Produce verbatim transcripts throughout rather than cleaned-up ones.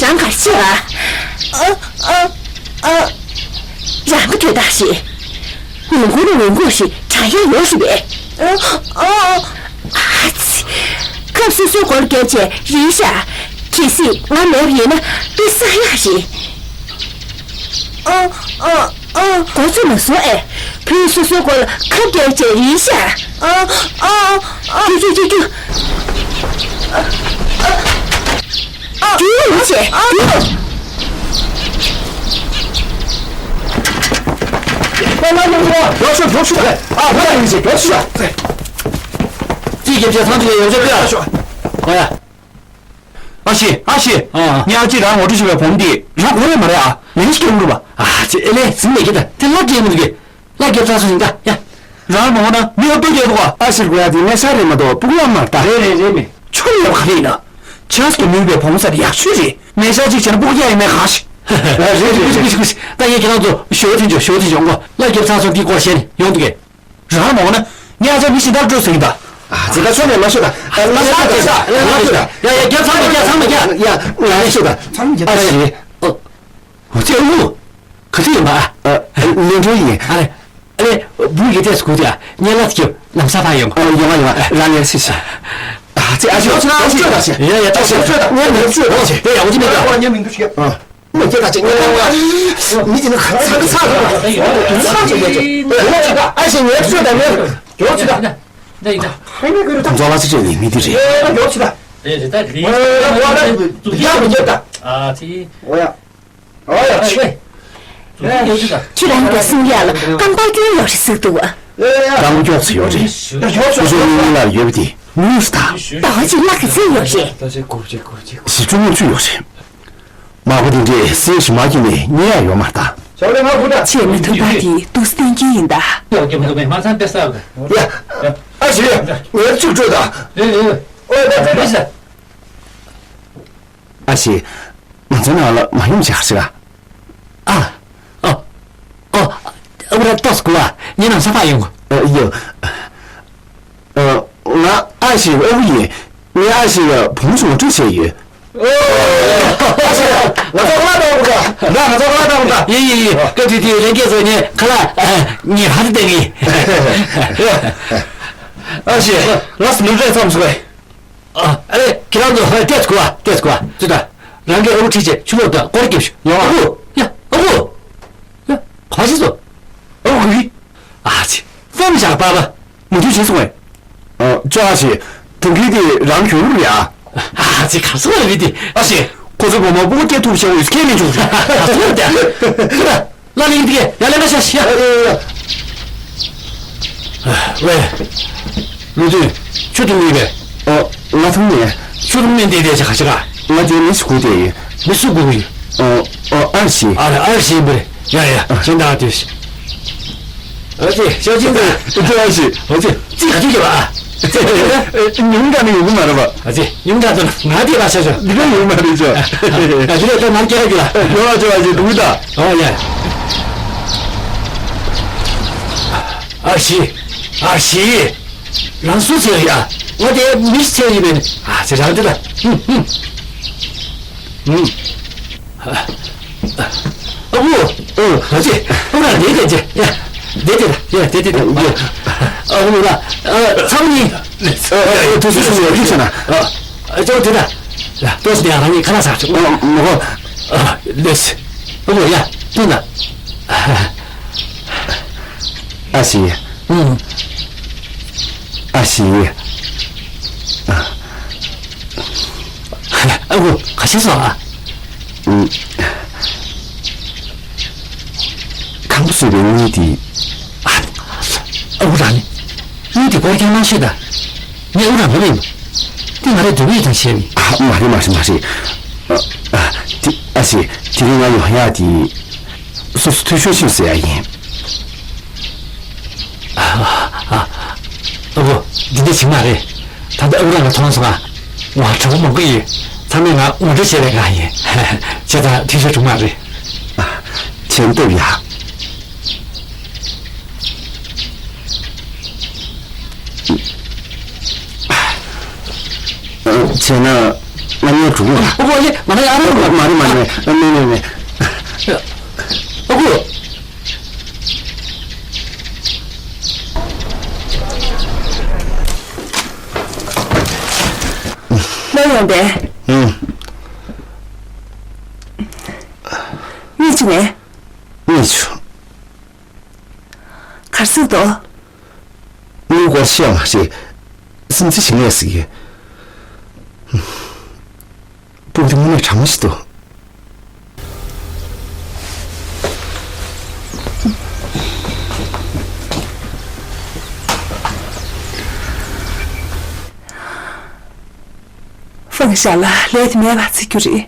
རང་གར་ཤི་ཨ། ཨ། ཨ། ཨ། རང་གི་དོན་དག་ཞིག་ངོ་རྒོལ་ནི་ངོ་རྒོལ་ཞིག་དྲག་ཡག་ཡོད་རེད་པས། ཨ། ཨ། ཨ། ཨ་ཙི། ཁབ་སོ་སོའི་སྒོར་བརྒྱབ་བྱས་རིལ་ཤག་གལ་སྲིད་ང་མེད་པ་ཡིན་ན་དཔེ་བསགས་ཡག་རེད། ཨ། ཨ། ཨ། འགོ་ཚུགས་མ་སོང་ཨེ། བུས་སོ་སོའི་མགོ་ལ་ཁབ་བརྒྱབ་བྱས་རིལ་ཤག་ཨ། ཨ། ཨ། རྒྱུགས། རྒྱུགས། རྒྱུགས། རྒྱུགས། ཨ། རྒྱུགས་བྱས། རྒྱུགས། ཨ། ལགས་ཡོང་ཤོག་ལགས་ཡོང་ཤོག་ཨ། ལགས་ཡོང་ཤོག་ལགས། ཅིག་རྒྱབ་བྱས་ཚང་ཅིག་ཡོང་ཤོག་ཨ། ཨོ་ཡ། ཨ་ཤེ། ཨ་ཤེ། ཨ། ངས་ཨ་ཅེ་རང་ངོ་སྤྲོད་བྱས་པའི་བུ་མོ་འདི་རང་གོ་ཡ་མ་རེད་ཨ། ལན་ཞིག་སྐྱོན་འགྲོ་བ། ཨ་ཅེ་ཨེ་ལས་ཟིན་མེད་ཀྱི་ད་དེ་ལབ་རྒྱུ་མི་འདུག་གས། ལགས་རྒྱབ་ཚར་སོང་ཡིན་ད་ཡ། རང་མ་འོང་ན་མི་ཨ་ཕོ་རྒྱག་འདུག་ཨ། ཨ་ཤེར་གོ་ཡ་དེ་ངའི་ཤ་རེད་མ་གཏོགས་སྤུ་གུ་ཨ་མ་རེད་ད། རེད་རེད་རེད་མེད། ཆོ་ལ་ཡག་ག་རེ་ཡིན་ན། ཆབ་སྲིད་ཀྱི་མོས་པའི་བུ་མོ་ས་རེད་ཡག་ཤོས་རེད། ངའི་ཤ་གཅིག་བྱས་ན་སྤུ་གུ་རྒྱག་ཡ་མེད་ག་ཤི། རེད་རེད་རེད་རེད། ད་ངས་ཁྱེད་རང་ཚོ་ཞོ་ཐེན་ཆོ་ཞོ་ཐེན་ཆོ་འོང་གོ། ལགས་རྒྱབ་ཚར་སོང་དེའི་སྐོར་བཤད་ནས་ཡོང་འདུག་གས། རང་མ་འོང་ན་ངས་ཨ་ཅག་མི་གཞན་དག་སྤྲོད་ཟེར་གྱི་ད། ཨ་ཙི་ད་ཆོ་ནས་མ་ཤོད་ད། ང་ཤོད་ད། ང་ཤོད་ད། ཡ་ཡ་རྒྱབ་ཚང་མ་རྒྱབ་ཚང་མ་རྒྱབ། ཡ་ང་ཤོད་ད། ཨ་ཞེ། ཨོ་ཙི་ཨུ། ག་ཚོད་ཡིན་པ། ལིན་ཀྲུའུ་ཡིན། ཨ་ལེ། ཨ་ལེ། བུ་ཡི་ཏེས་གུ་ཏེ་ཨ། ཉེ་ལ་ཁྱེད་ལམ་སང་ཕར་ཡོང་། ཨ་ཡོང་ང་ཡོང་ང་རང་ངས་ཤི་ཤི། ཨ་ཙི་ཨ་ཞེ། ཡ་ཡ་ད་ཤོད་ད། ཡ་ཡ་ད་ཤོད་ད། ངས་ལབ་ཤོད་ད། དེ་ཡག་པོ་ཅིག་མེད་ད། ངས་མི་འདུག་ཤི། ཨ། མི་སྐྱེ་ད་ཅིག་ངས་ལྟ་བ། མི་དེ་ནི་ག་ཚ་ག་ཚ་རེད་པ། ཚ་ཅིག་ཡོད་ཅིག་ཡོད་ཅིག་ཨ་ཞེ་ངས་ཤོད་ད་ངས་ཡོད་ཅིག་ད། མཛོ་ལ་ཚིག་བྲིས་ནས་མི་དེ་རེད། ཡོད་ཅིག་ད། རེད་རེད་ད་རེད། ཡག་མི་རྒྱབ་ད། ཨ་ཙི། འོ་ཡ། འོ་ཡ་ཅིག་ཁྱེད་རང་གི་གསུང་ཡག་ལ་རྐང་པ་སྐྱོན་ཡོད་རེད་ཟེར་འདུག་བ། རྐང་མགྱོགས་སུ་ཡོད་རེད། ཡོད་ཅིག་སྐུ་ཞབས་གཉིས་ལ་ཡོད་པ་དེ་མིས་ད། ཟླ་བ་གཅིག་ལ་ག་ཚོད་ཡོད་རེད། བཞི་བཅུ་ལྔ་བཅུ་ཡོད་རེད། མ་གོ་དེ་འདྲས་སེམས་ཤིག་མ་སྐྱིད་ནས་ཉེ་ཡ་ཡོད་མ་ད། ཆོག་ལེ་མ་གོ་ད། ཆེས་མི་མཐུན་པ་དེ་ཏུ་སྟན་གྱི་ཡིན་ད། ཡ། ཨ་ཞེ། ངས་ཚིག་སྤྲོད་ད། རེད་རེད། ཨོ་ད་ད་ད། ཨ་ཞེ། ང་ཚོའི་ནང་ལ་མ་ཡོང་བྱ་ཞིག་ཨ། ཨ། ཨ། ཨ་བུ་ར་ཏོག་གོ་བ་ཉེ་ནང་ས་ཕ་ཡོང་གོ། ཡོ། ང་ཨ་ཞེ་ཨ་བུ་ཡིན། ངས་ཨ་ཞེ་ལ་བུ་མོ་ཞིག་ངོ་སྤྲོད་བྱས་ཡོད། ཨ་ཞེ། ང་ཚོ་ཁ་ལག་འདྲ་བོ་འདྲ། ང་ཚོ་ཁ་ལག་འདྲ་བོ་འདྲ། ཡིན་ཡིན་ཡིན། སྐབས་དེ་དུས་ལྷན་རྒྱས་ཚོ་ངས་ཁ་ལག་ངས་ཧ་ཏི་བསྟན་གི་ཡིན། ཨ་ཞེ། ལགས་སོ་ནུབ་རས་མཚམས་སུ་བས། ཨ་ཨ་ལེ་ཁྱེད་རང་ཚོ་ཧ་ཏེ་ཚ་གོ་ཨ་ཏེ་ཚ་གོ་ཨ་ཙི་ད། རང་གི་ཨ་བུ་ཁྲིད་བྱས་ཆུ་ལོག་དང་སྐོར་སྐྱབས་ཤིག་ཡོང་ཨ་བུ། ཡ་ཨ་བུ། ཡ་ག་ཞིག་སོ། ཨ་བུ་གུ་ཡི། ཨ་ཙི། ཙམ་བཞག་པ་པ། མུ་མཐུད་བྱེད་སོང་ངས། ཨ་ཅོ་ཨ་ཞེ། དུང་གི་དེ་རང་གྱོན་རུ་རེད་ཨ། ཨ་ཙི་ག་སོང་རེད་དེ་ཨ་ཞེ། ཁོ་ཚོའི་བུ་མོ་སྤུ་གུ་སྐྱེ་ཐུབ་བྱ་བའི་སྐད་མི་འཇུག་རེད་ག་སོང་རེད་དེ་ཨ། ལ་ལིང་དེ་ཡ་ལེ་ན་ཤ་ཤ། ཨ་ཨ་ཨ། ཝེ། ལུ་དུན། ཆུ་འཐུང་ཡོད་པས། ཨོ། ང་འཐུང་ནས། ཆུ་འཐུང་ནས་འདི་བསྡད་ཆ་ག་ཆ་ག་ང་དེ་མི་སུ་དགོས་དེ་ཡོད། མི་སུ་དགོས་ཡོད། ཨོ། ཨོ་ཨར་ཤི། ཨ་རེ་ཨར་ཤི་ཡིན་པ་རེད། ཡ་ཡ་ཁྱེད་ད་དུས། ཨ་ཅེ་ཤ་ཅིང་ད། ཨ་ཅེ་ཨར་ཤི། ཨ་ཅེ། ཙི་ག་ཅུ་གི་བ། ཉུང་དྲགས་ནི་ཡོང་གི་མ་རེད་པ། ཨ་ཙི་ཉུང་དྲགས་ཚོ་ང་དེ་ལ་ཤ་ཤ། འདི་ག་ཡོང་མ་རེད་ཅོ། ང་ཞུ་ལས་ད་ང་སྐྱེ་ར་གི་ལ། ཡོང་ཨ་ཅོ་ཨ་ཅེ་འདུག་ད། ཨོ་ཡ། ཨ་ཤི། ཨ་ཤི། རང་སུ་ཟེར་ཡ། ང་དེ་མི་ཟེར་ཡིན་མིན། ཨ་ཙི་རང་དེ་ལ། ཧུམ་ཧུམ། ཧུམ། ཨ་བུ། ཨོ། ཨ་ཙི། ཨ་བུ་ར་འདི་འདི་འདི། ཡ། འདི་འདི་ལ། ཡ་འདི་འདི་འདི། ཨ་བུ་ར། ཨ་ཚང་མ་ནི། ཨ་ཨ་དུ་སུ་སུ་ཡོད་ཀྱི་ཆ་ན། ཨ་ཨ་ཅོ་འདི་ལ། ཡ་ཏོ་སི་ནི་ཨ་རང་ཉིད་ཁ་ལག་ཟ་ཆོག་ཨ་མོ་ཧོ། ཨ་ལེས། ཨ་བུ་ཡ་ཏུ་ན། ཨ་ཤི། ཨུམ། ཨ་ཤི། ཨ། ཨ་ཁུ་ག་ཤེད་སོང་ཨ། ཨུམ། ཁང་པ་བཟོས་པའི་དངུལ་དེ། ཨ། ཨ་ཁུ་རང་ནི། དངུལ་དེ་སྐོར་རྐྱང་མ་ཤེས་ད། ངས་ཨ་ཁུ་རང་མ་ལེན་པ། དེ་ང་རའི་འདོད་པའི་དང་བཤད་པའི། ཨ་མ་རེད་མ་རེད་མ་རེད། ཨ་ཨ་དེ་ཨ་ཤི་དེ་རིང་ང་ཡོང་ཡག་དེ། སོ་སོ་འཐུས་ཤོར་ཕྱིན་ཟེར་ཡ་ཡིན། ཨ་ཨ་ཨ་བོ། འདི་འདྲ་བྱེད་མ་རེད། ད་ལྟ་ཨ་ཁུ་རང་ལ་མཐོང་སོང་ང་། ང་གྲོགས་པོ་མང་པོ་ཡོད། ཚང་མས་ང་ངོ་སྤྲོད་བྱས་པའི་ང་ཡིན། བྱས་ཙང་འཐུས་ཤོར་བྱུང་མ་རེད། ཨ། མཁྱེན་ཐུབ་ཡ། བྱས་ན། ང་གཉིས་འགྲོ་གི་ཡོད། ཨ་ཁུ་ཨ་ལེ། ང་ལ་ཡང་རེད། མ་རེད་མ་རེད། མེད་མེད་མེད། ཨ་ཁུ། ལོ་ཡོང་པས། ཨུམ། གཉིད་ཆུ་ནས། གཉིད་ཆུ། གར་སོང་དོ། དངུལ་སྐོར་བཤད་མ་རེད། སེམས་ཚེ་ཞིག་ངས་ཟིག་ཡོད། སྤུ་གུ་དེ་དངོས་གནས་དྲང་མོ་ཞིག་འདུག། ཧྥང་ཞ་ལ་ལས་དེ་མེད་པ་བརྩི་རྒྱུ་རེད།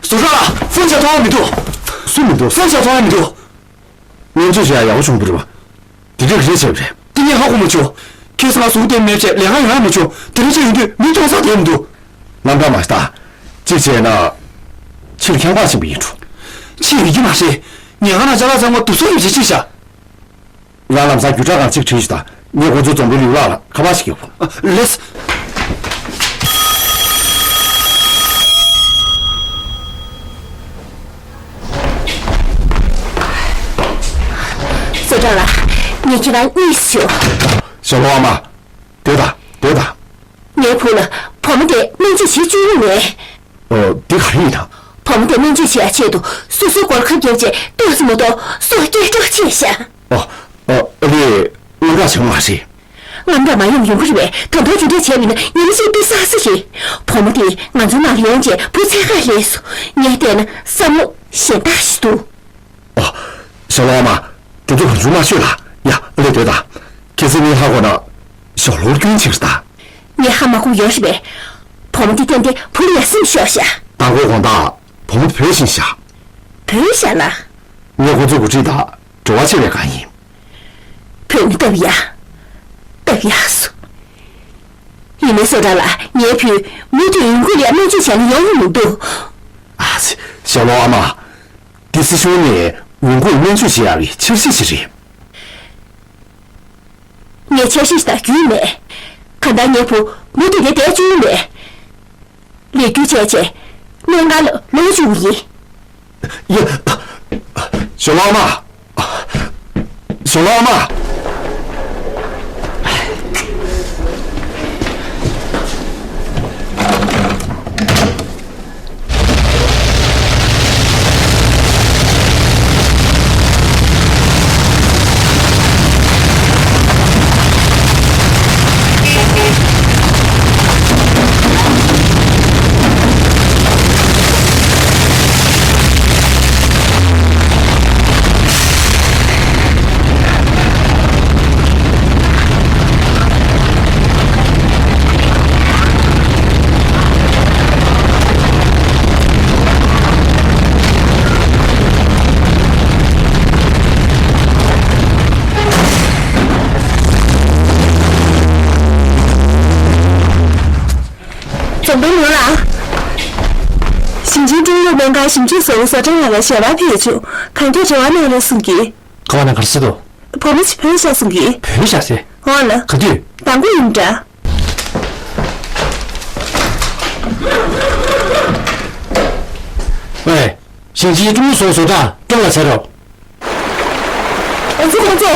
ཟུར་ཁྲ་ལ་ཧྥུན་ཅང་མཐོང་བ་མི་འདུག། སུ་མི་འདུག། ཧྥུན་ཅང་མཐོང་བ་མི་འདུག། སྨན་བཅོས་བྱེད་ཡ་ཡག་པོ་བྱུང་འདུག་རེད་པ། དེ་འདྲས་རེད་བྱས་པ་རེད། དེ་ངས་ཧ་གོ་མ་བྱུང་། ཁ་སང་ང་ཟུག་བསྟན་མེད་བྱས་ལས་ཀ་ཡོང་ཡ་མ་བྱུང་། དེ་རིང་ཅིག་ཡོང་དུས་མི་མཐོང་ས་དེ་མི་འདུག། རྣམ་གྲངས་མ་ལྟ། གཅིག་བྱས་ན། ཕྱིར་ཁྱེད་པར་ཕྱིན་པ་ཡིན་འགྲོ། ཕྱིར་ཡོད་ཀྱི་མ་རེད། ཉལ་ཁང་ནང་ཅ་ལག་ཚང་མ་དུག་སོགས་ཡོད་ཅེས་ཅིག་བྱ། རང་ལམ་སང་རྒྱུགས་དྲག་ཁང་གཅིག་བྲིས་ཤིག་དང་། ངས་འགོ་ཚུགས་འཛམ་བུའི་ལུས་ལག་ལ་ཁ་པར་ཞིག་རྒྱག་གོ། ལེས། བཟོ་གྲྭ་ལ་ངས་ཁྱེད་རང་གཉིས་ཞུ། ཞོ་ལོ་ཨ་མ། སྡོད་དང་། སྡོད་དང་། ངའི་བུ་ལ་བུ་མོ་དེ་སྨན་བཅོས་བྱེད་བཅུག་ཡོང་ངས། ཨོ། འདི་ག་རེ་ཡིན་དང་། བུ་མོ་དེ་སྨན་བཅོས་བྱེད་ཡ་ཆེད་དུ་སོ་སོའི་མགོ་ལ་ཁབ་བརྒྱབ་རྗེས་ལྟོགས་ཙམ་མ་གཏོགས་སྲོག་སྐྱེལ་སྤྲོ་ཆེ་ཤག། ཨོ། ཨོ། ཨ་ལེ། དངངས་སྐྲག་བྱུང་བ་རེད། དངངས་སྐྲག་མ་ཡོང་ཡོང་གི་རེད་པས། ད་དུང་དེ་འདྲ་བྱས་པ་ཡིན་ན་ཉིན་གཅིག་དཔེ་བསགས་ས་རེད། བུ་མོ་དེ་ང་ཚོའི་ནང་ལ་ཡོང་རྗེས་བུ་འཚོལ་གར་སླེབས་སོང་། ངས་བལྟས་ན་བསམ་བློ་གཞན་དག་ཞིག་འདུག། ཨོ། ཞོ་ལོ་ཨ་མ། དེ་ཚོ་རང་བྱུང་མ་ཤོད་ལ། ཡ། ཨ་ལེ་སྡོད་དང་། ཁྱེད་ཚོས་ངའི་ཧ་གོ་ན། ཞོ་ལོར་སྐྱོན་ཕྱིར་ད། ངས་ཧ་མ་གོ་ཡོད་རེད་པས། བུ་མོ་འདི་ཏན་ཏན་བུ་ལ་ཡ་སེམས་ཤོར་ཤག། མདང་དགོང་དགོང་དག་བུ་མོ་བུད་ཕྱིན་ཤག། བུད་ཤག་ལ། ངས་ཁོ་ཚོའི་འགོ་ཁྲིད་དང་འབྲེལ་བ་བྱས་པའི་སྒང་ཡིན། བུད་ན་སྟབས་ཡག། སྟབས་ཡག་སོང་། ཡིན་ནའི་བཟོ་གྲྭ་ལ་ངའི་བུས་མུ་མཐུད་ཡོང་ཁུལ་ལ་སྨན་བཅོས་བྱས་ན་ཡོང་གི་མི་འདུག། ཨ་ཙི། ཞོ་ལོ་ཨ་མ། འདི་སྲིད་གཞུང་ནས་ཡོང་ཁུལ་སྨན་བཅོས་བྱེད་ཡག་གི་འཆར་གཞི་ཞིག་རེད། ངས་འཆར་གཞི་ཞིག་དང་རྒྱུས་མེད། གང་ལྟར་ངའི་བུ་མུ་མཐུད་དེ་བསྡད་བཅུག་མེད། ལས་འགུལ་བྱས་རྗེས་གནད་འགག་ལ་ལོག་བཅུག་གི་ཡིན། ཡ། ཞོ་ལོ་ཨ་མ། ཞོ་ལོ་ཨ་མ། སྨན་ཁང་ཞིབ་འཇུག་ཚོགས་པའི་བཟོ་གྲྭ་ནང་ལ་ཞལ་པར་ཕུལ་བྱུང་། གང་མགྱོགས་འབྲེལ་བ་གནང་རོགས་གསུང་གི། ཁ་བ་ན་ག་རེ་ཟེར་འདུག་བུ་མོ་ཅིག་བོད་ཤོག་གསུང་གི། བོད་ཤོག་ཟེར། འོ་ལ། ག་དུས། དང་པོ་ཡིན་འདྲ། ཝེ། ཞིང་ཆེན་ཀྲུང་ལུགས་བཟོ་བཟོ་གྲྭ་ཀྲོང་ལ་ཟེར་རོ། ཨ་ཙི་ཁོང་ཚོ།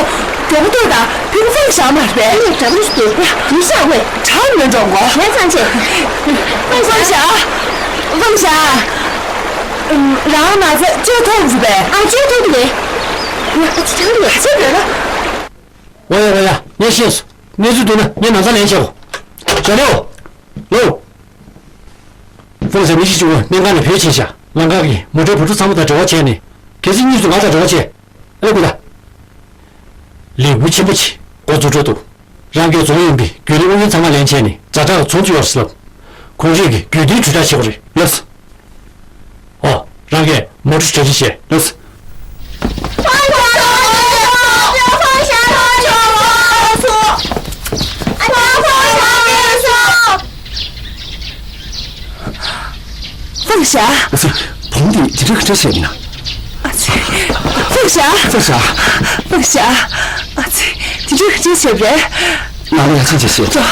མགྱོགས་པོ་ལྟོས་དང་། ཕྲུ་གུ་ཧྥང་ཞའོ་མ་རེད་པས། ཨ་ནི་འདྲ་པོ་ཞིག་འདུག་ཡུ་ཤ་ཝེ། གྲང་མོ་འགྲོ་གོ་ཧེ་ཚང་ཆེ། ཧྥང་ཧྥང་ཞའོ། ཧྥང་ཞའོ། ཨུམ། རང་ན་ཚ་བཅོས་ཐུབ་རེད་པས། ཨ་བཅོས་ཐུབ་རེད། ཨ་ཙི་གྲང་རེད། ཁ་ཆེ་རེད་ལ། ཨོ་ཡ་ཨོ་ཡ། ངས་ཤེས་སོང་། གནས་ཚུལ་འདུག་ན་ངས་ན་ཚ་ལན་བྱེད་གོ། ཞའོ་ལོ། ལོ། ཧྥང་ཞའོ་མི་གཅིག་བཅུག་གོ། སྨན་ཁང་ནས་བོད་ཕྱིན་ཤག་ལམ་ཁ་གི་མོ་ཊའི་བུ་ཕྲུག་ཚང་མ་དང་འབྲེལ་བ་བྱས་ནས། གལ་སྲིད་གཉིས་སུ་ང་དང་འབྲེལ་བ་བྱས། ཨ་ལེ་ཀུ་ད། ལས་འགུལ་ཆེན་པོ་ཅིག་འགོ་འཛུགས་འགྲོ་འདུག་རང་གིས་རྫོང་ཡོངས་ཀྱི་རྒྱུན་ལས་ཨུ་ཡོན་ཚང་མ་ལེན་བྱས་ནས་ཛ་དྲག་ཚོགས་འདུ་ཡོད་རེད་ལབ། ཁོང་རང་གིས་རྒྱུན་ལྡན་དྲིལ་བསྒྲགས་བྱེད་དགོས་རེད་ལབ་སོང་། ཨོ། རང་གིས་མོ་ཊ་གྲ་སྒྲིག་བྱས་ལབ་སོང་། ཧྥང་ཞའོ། ཨ་ཙི། བུ་མོ་འདི་དེ་འདྲ་ག་འདྲ་བྱས་ཡིན་ན། ཨ་ཙི། ཧྥང་ཞའོ། ཧྥང་ཞའོ། ཧྥང་ཞའོ། ཨ་ཙི། དེ་འདྲ་ག་འདྲ་བྱས་པ་རེད། ནང་ལ་ཡར་ཕྱིན་བྱས་ཤེས། ཙོ།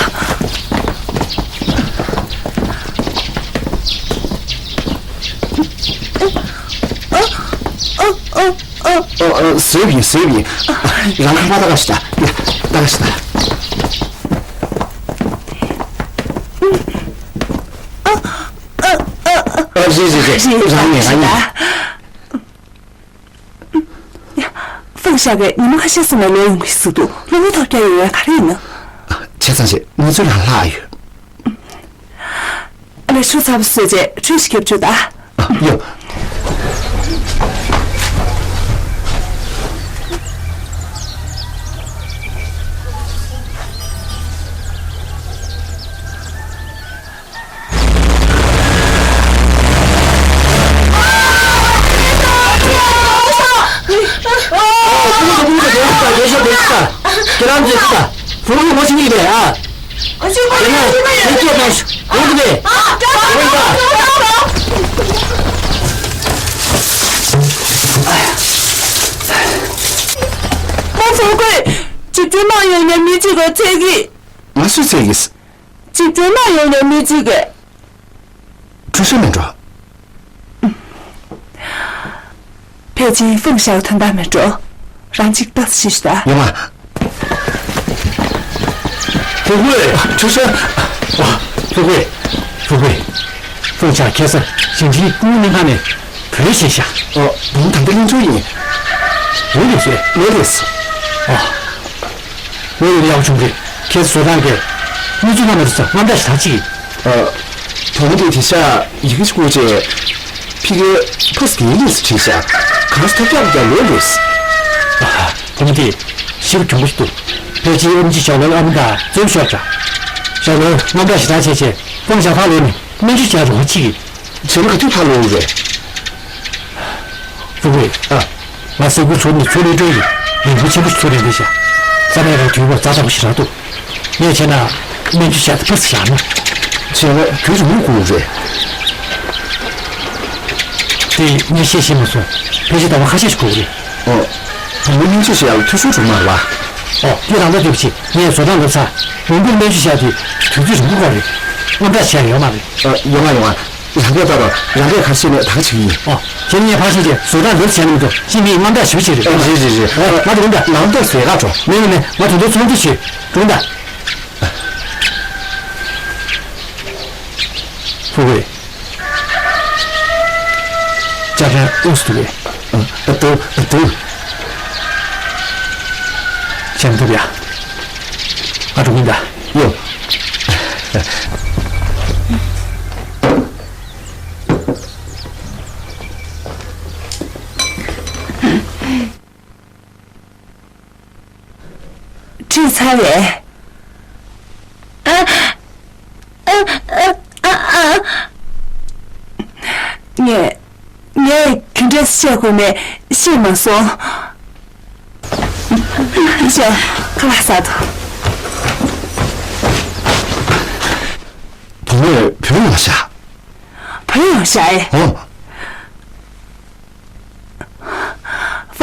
ཨ་ཨ་ཨ་ཨ། ཨ་ཨ། བཟོས་པ་ཡིན། བཟོས་པ་ཡིན། རང་ཁ་པར་ལྟ་ག་ཞིག་ལྟ། ཡ། ལྟ་ག་ཞིག་ལྟ། ཨ། ཨ། ཨ། ཨ། ཨ། རེད་རེད་རེད། རེད། རང་ཡིན། རང་ཡིན། ཧྥང་ཞའོ་གིས་ཉི་མ་ཁ་ཤས་སོང་ནས་ལོག་ཡོང་གི་ཟེར་འདུག་སློབ་བུའི་ཐོབ་རྒྱག་ཡོང་ཡ་ག་རེ་ཡིན་ན། བྱས་ཙང་བྱས། ང་ཚོ་ཡར་ལྷག་ཡོད། ཨ་ལས། ཆུ་ཚ་པོ་བཟོས་རྗེས་ཁྲུས་ཤིག་རྒྱབ་བཅུག་ད། ཡོ། ཁོང་ཚོ་ཁོས་ཇིབ་ཅུང་མང་ཡོང་ནས་མི་གཅིག་ག་ཚད་ཀྱིས། ང་སུས་ཚད་ཀྱིས། ཇིབ་ཅུང་མང་ཡོང་ནས་མི་གཅིག་ག་ཁྲུས་གསོལ་མེད་འགྲོ། ཕལ་ཆེར་ཧྥང་ཞའོ་དོན་དག་མེད་འགྲོ། རང་གཅིག་ཏོག་ཙམ་ཞིག་ཞུ་ད། ཡོང་ང་། ཧྥུ་ཀུའེ། ཁྲུས་གསོལ། ཨ། ཧྥུ་ཀུའེ། ཧྥུ་ཀུའེ། ཧྥང་ཞའོ་ཁ་སང་ཞིང་ཆེན་ཀྲུང་ལུགས་སྨན་ཁང་ནས་བོད་ཕྱིན་ཤག་ཨོ། བུ་མོ་ད་ལྟ་གླིང་ཕྲུག་ཡིན། བོད་ལས་སོང་། བོད་ལས་སོང་། ཨོ། ངོ་ཡོད་ཡག་བྱུང་རེད། ཁྱེད་བཟོ་སྟངས་ཀྱི་གནས་ཚུལ་སྣ་མང་རེད་ཙང་དངངས་སྐྲག་ཞེ་དྲག་ཅིག་ཨ། བུ་མོ་དེས་དེང་སང་ཡི་གེ་ཅིག་བསྐུར་རྗེས། ཕ་གིར་ཕ་སི་གི་ལིས་བྲིས་ཤག་གང་ས་ཐབས་ཀྱག་ཀྱག་ལོས་ལོས། ཨ། བུ་མོ་དེ་ཞེ་པོ་གྱོང་པོ་ཞིག་འདུག་ཕལ་ཆེར་ཨེམ་ཆི་ཞའོ་ལོའི་ཨ་མ་དང་འཛོམས་ཤོར་འདྲ། ཞའོ་ལོ་དངངས་སྐྲག་ཞེ་དྲག་བྱས་བྱས་ཧྥང་ཞའོ་ཕར་ལོག་ནས་སྨན་བཅོས་བྱས་རོགས་ཅིག་བྱས་ན་ག་དུས་ཕར་ལོག་རེད། ཧྥུ་ཀུའེ། ཨ། ང་ས་ཁུལ་ཚོ་ནས་ཚོ་ལས་སྒྲོན་གྱི་རིན་གོང་ཆེན་པོ་ཞིག་ཚོར་ཡོང་གི་ཤག་ས་གནས་རང་དུས་བབ་ཛ་དྲག་པོ་ཞིག་རག་འདུག་ངས་བྱས་ན་སྨན་བཅོས་བྱས་ཏེ་ཕར་ཚུར་ལངས་ན། བྱས་ན་ཁྱོད་ཀྱིས་མི་དགོས་རེད། དེ་ངས་བཤད་ཤེས་མ་སོང་། ཕལ་ཆེར་ཟླ་བ་ཁ་ཤས་ཤིག་འགོར་གི་རེད། ཨོ། བུ་མོ་སྨན་བཅོས་བྱེད་ཡག་ལ་འཐུས་ཤོར་བྱུང་མ་རེད་པ། ཨོ། ཁྱོད་རང་ལྟ་འདོད་པ་བྱེད། ངས་བཟོ་གྲྭ་ལབ་ཚར། འོང་འབུར་སྨན་བཅོས་བྱས་ཏེ་དུས་ཚོད་རིང་པོ་འགོར་རེད། དངངས་སྐྲག་བྱས་ཡོད་མ་རེད། ཨ། ཡོང་ང་ཡོང་ང་། རང་གིས་ལྟ་རོགས། རང་གིས་ག་རེ་བྱས་ནས་ད་ག་བྱེད་ཀྱི་ཡིན། ཨོ། ཁྱེད་གཉིས་ཕར་ཕྱིན་རྗེས་བཟོ་གྲྭ་ལབ་བྱས་ན་མི་འདུག་ཅི་མིན་དངངས་སྐྲག་ཞེ་པོ་ཅིག་རེད། ཨ། རེད་རེད་རེད། ཨོ། ང་འགྲོ་གི་ཡིན་ད། ནང་ལྟ་བཟོས་ག་འགྲོ། མེད་མེད་མེད། ང་ད་དུང་ཚོགས་འདུ་བྱེད་འགྲོ་གི་ཡིན་ད། ཧྥུ་ཀུའེ། ཅ་ལག་དངོས་སུ་འདུག་གས། ཨ། ཨ། འདུག་ཨ། འདུག་བྱས་ན་འདུག་ཡ། ང་འགྲོ་གི་ཡིན་ད། ཡོ། ཁྲིད་ཚར་རེད། ཨ། ཨ། ཨ། ཨ། ཨ། ངས། ངས་ག་འདྲས་བཤད་དགོས་མེད་ཤེས་མ་སོང་། ཤོག་ཁ་ལག་ཟ་དང་། བུ་མོས་བོད་ཡོང་ཤག་བོད་ཡོང་ཤག་ཨེ། ཨོ།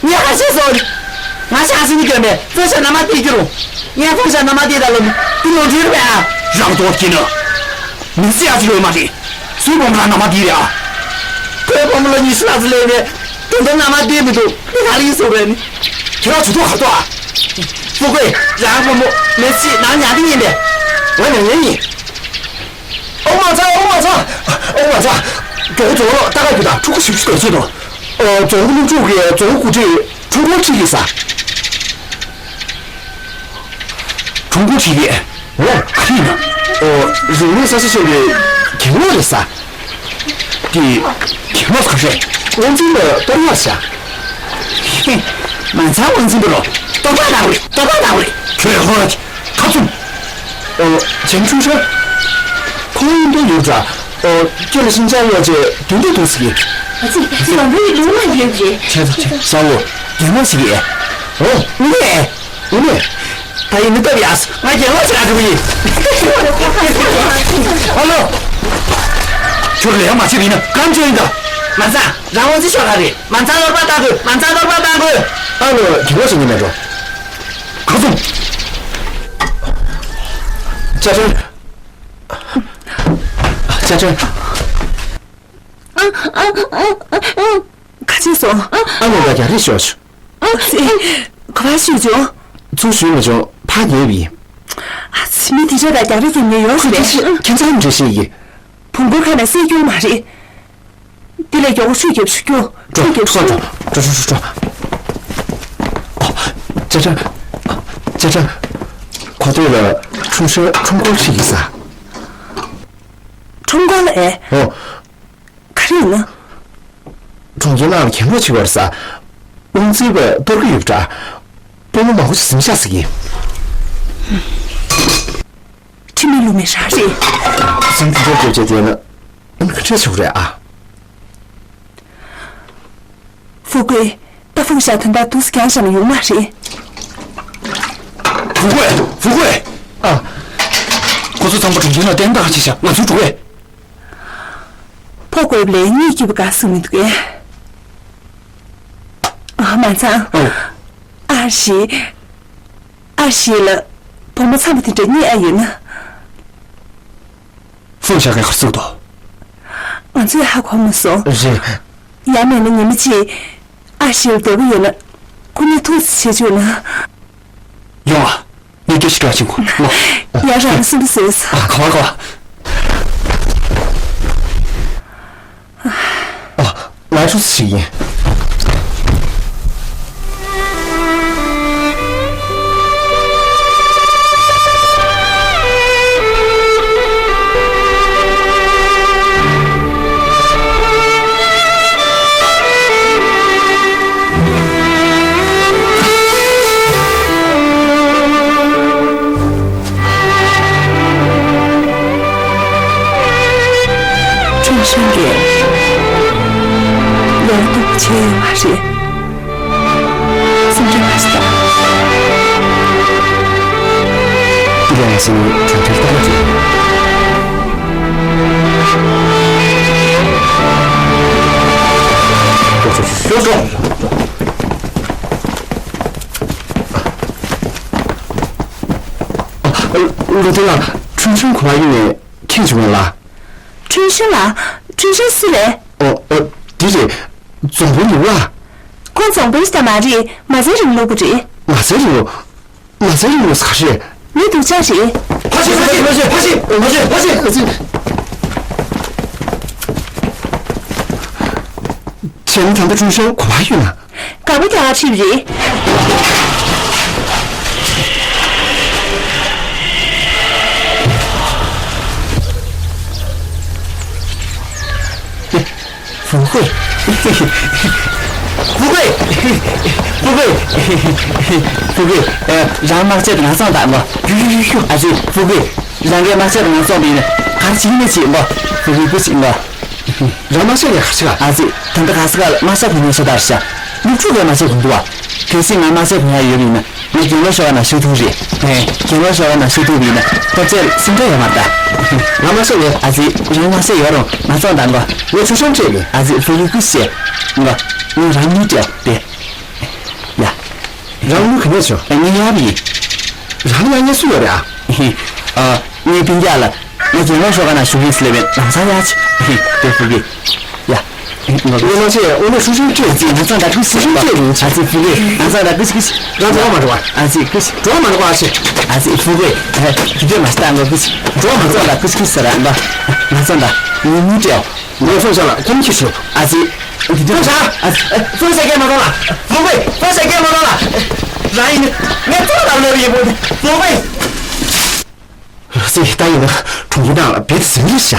ངས་ཁ་ཤས་སོང་། ང་ཞང་སྲིད་ནི་སྐྱོན་པས་ཙོ་ཤ་ན་མ་དེ་རྒྱུ་རུང་། ངས་ཙོ་ཤ་ན་མ་དེ་ད་ལོ་དེ་ལོ་འདྲི་རུ་བས་ཨ། རང་ཏོག་གིས་ནི། མི་ཚེ་ཡག་ཅིག་ཡོད་མ་རེད། སུའི་བུ་མོ་ལ་ན་མ་དེ་རེད་ཨ། ཁོའི་བུ་མོ་ལ་ཉི་ཤུ་ལྷག་ཙམ་སླེབས་ནས་དེ་ཚོ་ན་མ་དེ་མི་འདུག་དེ་ག་རེ་ཡིན་ཟེར་རེད་ནི། ཁྱེད་རང་ཇུས་གཏོགས་ག་རེ་གཏོགས་ཨ། ཕུ་ཀུའི་རང་བུ་མོ་མི་ཚེ་ནང་ཉལ་དེ་ཡིན་པས། ང་ཉལ་ཉལ་ཡིན། ཨོ་མ་ཚ། ཨོ་མ་ཚ། ཨོ་མ་ཚ། མགྱོགས་པོ་རྫོང་ལ་ལྟ་ག་རྒྱུགས་དང་། ཕྲུ་གུ་བཞི་བཅུ་དོན་ཆེད་དུ། ཨོ། རྫོང་སློབ་ཕྲུག་གིས་རྫོང་འགོ་ཁྲིད་ཁྲོམ་སྐོར་ཁྲིད་ཀྱི་ས། ཁྲོམ་སྐོར་ཁྲིད་ཀྱི། འོ། ག་རེ་ཡིན་ན། ཨོ། རིག་གནས་གསར་ཤོས་ཤོད་པའི་གྱེན་ལོག་རེད་ས། དེ་གྱེན་ལོག་ག་རེ། དབང་འཛིན་ལ་གཏོར་བརླག་བྱ། ཧེ། མ་ཚང་དབང་འཛིན་པ་རོ། གཏོར་བརླག་བཏང་རེད། གཏོར་བརླག་བཏང་རེད། ཁྱོད་ཧོ། ཁ་བཙུམ། ཨོ། ཅན་ཀྲུའུ་ཧྲན། ཁོང་ཡིན་དུ་ཡོད་འདྲ། ཨོ། ཁྱོད་ལ་ཤིན་ཅང་ཡོད་ཅེས་མདུན་དུ་འདུག་ཟེར་གི། ཨ་ཙི། ཨ་ཙི། ང་ཚོའི་ལུང་ལ་ཡོད་རེད། ཁྱེད་ཚོ་ཁྱེད་ཚོ་ལོ། རྒྱལ་མོ་ཞིག་ཡས། ཨོ། དངོས་གནས། དངོས་གནས། ད་ཡིན་ནི་སྟབས་ཡག་ང་རྒྱལ་མོ་ཞིག་ལ་འགྲོ་གི་ཡིན། ཨ་ལོ། ཁྱོད་ལས་ཀ་མ་བྱེད་པ་ཡིན་ན་གང་བྱེད་ཡིན་ད། མ་ཚང་རང་དབང་ཚིག་ཤོག་ག་རེད། མ་ཚང་གཏོར་པ་བཏང་དགོས། མ་ཚང་གཏོར་པ་བཏང་དགོས། ཨ་ལོ། རྒྱལ་མོ་ཞིག་ཡིན་ན་འགྲོ། ཁ་བཙུམ། ཅ་ཅན། ཅ་ཅན། ག་ཚོད་སོང་། ཨ་མ་ད་རྒྱག་རེས་ཤོག་ཨ་ཙི། ག་པར་ཞུས་བྱུང་། ཚུར་ཞུས་མ་བྱུང་། ཕར་ཉལ་བ་ཡིན། ཨ་ཙི། མི་དེ་འདྲ་དང་རྒྱག་རེས་ཀྱི་ཉེན་ཡོད་རེད་པས། ཁྱེད་ཚང་འདྲ་ཤེས་ཡིན། བོང་གུར་ཁ་ནས་བསད་རྒྱུ་མ་རེད། དེ་ལས་མགྱོགས་པོ་ཆུ་རྒྱབ་ཤོག་ཆུ་རྒྱབ་ཤོག་འགྲོ་འགྲོ་འགྲོ་འགྲོ་འགྲོ། ཅ་ཅ། ཅ་ཅ། ཁོ་ཚོ་ལ་ཁྲོམ་ས་ཁྲོམ་སྐོར་ཞིག་ཡིན་ས། ཁྲོམ་སྐོར་ལ་ཨེ། ཨོ། ག་ དུས་ན། གྲོང་ཁྱེར་ནང་ལ་གྱེན་ལོག་བྱེད་པར་ས། དབང་འཛིན་པ་གཏོར་གྱི་ཡོད་པ་འདྲ། དཔོན་པོ་མང་པོ་ཞིག་འཛིང་ཤག་ཟེར་གྱིས། ཁྲིམས་མེད་ལུགས་མེད་རང་རེད། སེམས་འདི་འདྲ་སྐྱོ་བྱས་བསྡད་ན་ཨ་ནི་ག་འདྲ་བྱུང་རེད་ཨ། ཧྥུ་ཀུའི། ད་ཧྥུ་ཞའི་དོན་དག་འདུག་སེ་རྒྱང་བཞག་ན་ཡོང་མ་རེད། ཧྥུ་ཀུའི། ཧྥུ་ཀུའི། ཨ། ཁོ་ཚོ་ཚང་མ་གྲོང་ཁྱེར་ནང་བསྡད་ན་ད་ག་བྱེད་བཞག་ང་ཚོ་འགྲོ་གས། ཕོ་རྒོད་ལས་གཉིད་སྐྱིད་པ་ག་སུ་མི་འདུག་གས། ཨ་མ་ཚང་། ཨོ། ཨ་ཞེ། ཨ་ཞེ་ལ། བུ་མོ་ཚ་པོ་དེ་འདྲ་རྙེད་ཨ་ཡོད་ན། ཧྥུ་ཞའི་ག་རེ་ཟེར་འདུག་ང་ཚོས་ཧ་གོ་མ་སོང་། རེད། ཡང་མིན་ན་ཉི་མ་གཅིག་ཨ་ཞེ་ལ་འདོད་པ་ཡོད་ན། ཁོ་གཉིས་ཐུག་ཙམ་བྱེད་བཅུག་ན། ཡོང་ཨ། ངས་སྐད་ཆ་འདྲ་ཕྱིན་གོ་ལོ། ཡ་རང་སུན་པོ་བཟོས་སོང་། ཨ་ག་བ་ག་བ། ཨ་ང་ཆུ་ཞིག་ཡིན། ཁྲུན་ཧྲེང་གིས་ལས་སྡུག་བྱས་ཡོད་མ་རེད། སེམས་ཁྲལ་མ་བྱེད་དང་། འདི་ལས་ང་ཚོ་གྲོང་ཁྱེར་ལྟ་བ་རེད། ཤོག་ཤོག་ཤོག་ཤོག་ལོ་དེ་ལ་ཁྲུན་ཧྲེང་གོ་བ་ཡིན་ནས་ཁྱེད་བྱུང་ལ། ཁྲུན་ཧྲེང་ལ། ཁྲུན་ཧྲེང་སུ་རེད། ཨོ་ཨོ། འདི་རེད། རྫོང་དཔོན་ནུ་ལ། ཁོང་རྫོང་དཔོན་ཞིག་མ་རེད། མ་རྩའི་རིང་ལུགས་པ་རེད། མ་རྩའི་རིང་ལུགས། མ་རྩའི་རིང་ལུགས་ག་རེད། མི་སྡུག་ཅག་རེད། ཕ་ཤི་ཕ་ཤི་ཕ་ཤི་ཕ་ཤི་ཕ་ཤི་ཕ་ཤི། བྱས་ན་ད་ལྟ་ཁྲུན་ཧྲེང་གོ་བ་ཡོད་ན། དགའ་པོ་རྒྱག་ཁྲིད་རེད། ཧྥུ་ཧུའེ། ཧྥུ་ཧུའེ། ཧྥུ་ཧུའེ། ཧྥུ་ཧུའེ། ཨ། རང་དམག་ཆས་དེ་ང་ཚོ་བཏང་གོ། ཡུ་ཡུ་ཡུ་ཡུ། ཨ་ཙི་ཧྥུ་ཧུའེ། རང་གི་དམག་ཆས་དེ་ང་ཚོ་བཏང་ཡིན་ན་ག་རེ་བྱེད་ཀྱི་མེད་ཅིག་གོ། ཧྥུ་ཧུའེ་སྐུ་མཁྱེན་གོ། རང་དམག་ཆས་ལས་ག་རེ་བྱེད་ག་ཨ་ཙི། ད་ལྟ་ག་ས་ག་ལ་དམག་ཆས་གོན་མཁན་ཤ་སྟག་རེད་ཤག་སློབ་ཕྲུག་གི་དམག་ཆས་གོན་འདུག་བ། གལ་སྲིད་ང་དམག་ཆས་གོན་ཡ་ཡོད་པ་ཡིན་ན། ངས་གྱེན་ལོག་ཤོག་ཁ་ནང་ཞུགས་ཐུབ་རེད། ཧེ། གྱེན་ལོག་ཤོག་ཁ་ནང་ཞུགས་ཐུབ་པ་ཡིན་ན་སྟོབས་ཆེ་སེམས་ཁྲལ་ཡོད་མ་རེད་ད། ང་དམག་ཆས་ཡོད། ཨ་ཙི། རང་དམག་ཆས་ཡོད་རུང་ང་ཚོ་བཏང་གོ། ངས་ཆུ་ཤོང་སྤྲད་ཡིན། ཨ་ཙི། ཧྥུ་ཧུའེ་སྐུ་མཁྱེན། ང་ངས་རང་མིང་སྤྲད་དེ། ཡ། རང་མིང་ག་ནས་བྱོས། ངའི་ཡབ་ཡིན། རང་ཡབ་ཡིན་སུ་ཡོད་རེད་ཨ། ཧེ། ཨ། ངའི་སྤུན་ཀྱག་ལ། ང་གྱེན་ལོག་ཤོག་ཁ་ནང་ཞུགས་ཡིན་ཟེར་ལབ་པའི་ལམ་སང་ཡ་ཆེ། ཧེ། དེ་ཧྥུ་ཧུའེ། ཡ། ངོ་མ་ཆེ་འོ་ན་ཧྲུའུ་ཧྲུའུ་ཁྲིད་ཅིག་ང་ཚང་ད་ཐུག་སི་ཧྲུའུ་ཁྲིད་རེད། ཨ་ཙི་ཧྥུ་ཧུའེ། ང་ཚང་ད་ཀུ་ཤི་ཀུ་ཤི། རང་འགྲོ་མ་འགྲོ་བ། ཨ་ཙི་ཀུ་ཤི། འགྲོ་མ་འགྲོ་བ་ཨ་ཤེ། ཨ་ཙི་ཧྥུ་ཧུའེ། ཨ། དེ་འདྲ་མ་ཤི་ད་ང་ཀུ་ཤི། འགྲོ་མ་ཚང་ད་ཀུ་ཤི་ཀུ་ཤི་ཟེར་ར་ང་། ང་ཚང་ད་ངའི་མིང་སྤྲད། ངས་ཧྥུ་ཞང་ལ་ཁོམ་གྱིས་ཞུ། ཨ་ཙི། འདི་འདྲ། ཧྥུ་ཞང་། ཨ་ཙི། ཧྥུ་ཞང་སྐད་མ་གཏོང་ལ། ཧྥུ་ཧུའེ། ཧྥུ་ཞང་སྐད་མ་གཏོང་ལ། རང་ཡིན། ངས་ཙོག་ལ་ལབ་ཡིན་པོ། ཧྥུ་ཧུའེ། ཨ་ཙི། ད་ཡིན་ན་གྲོང་ཁྱེར་ནང་ལ་བེད་ཟིན་རེད་ཤག་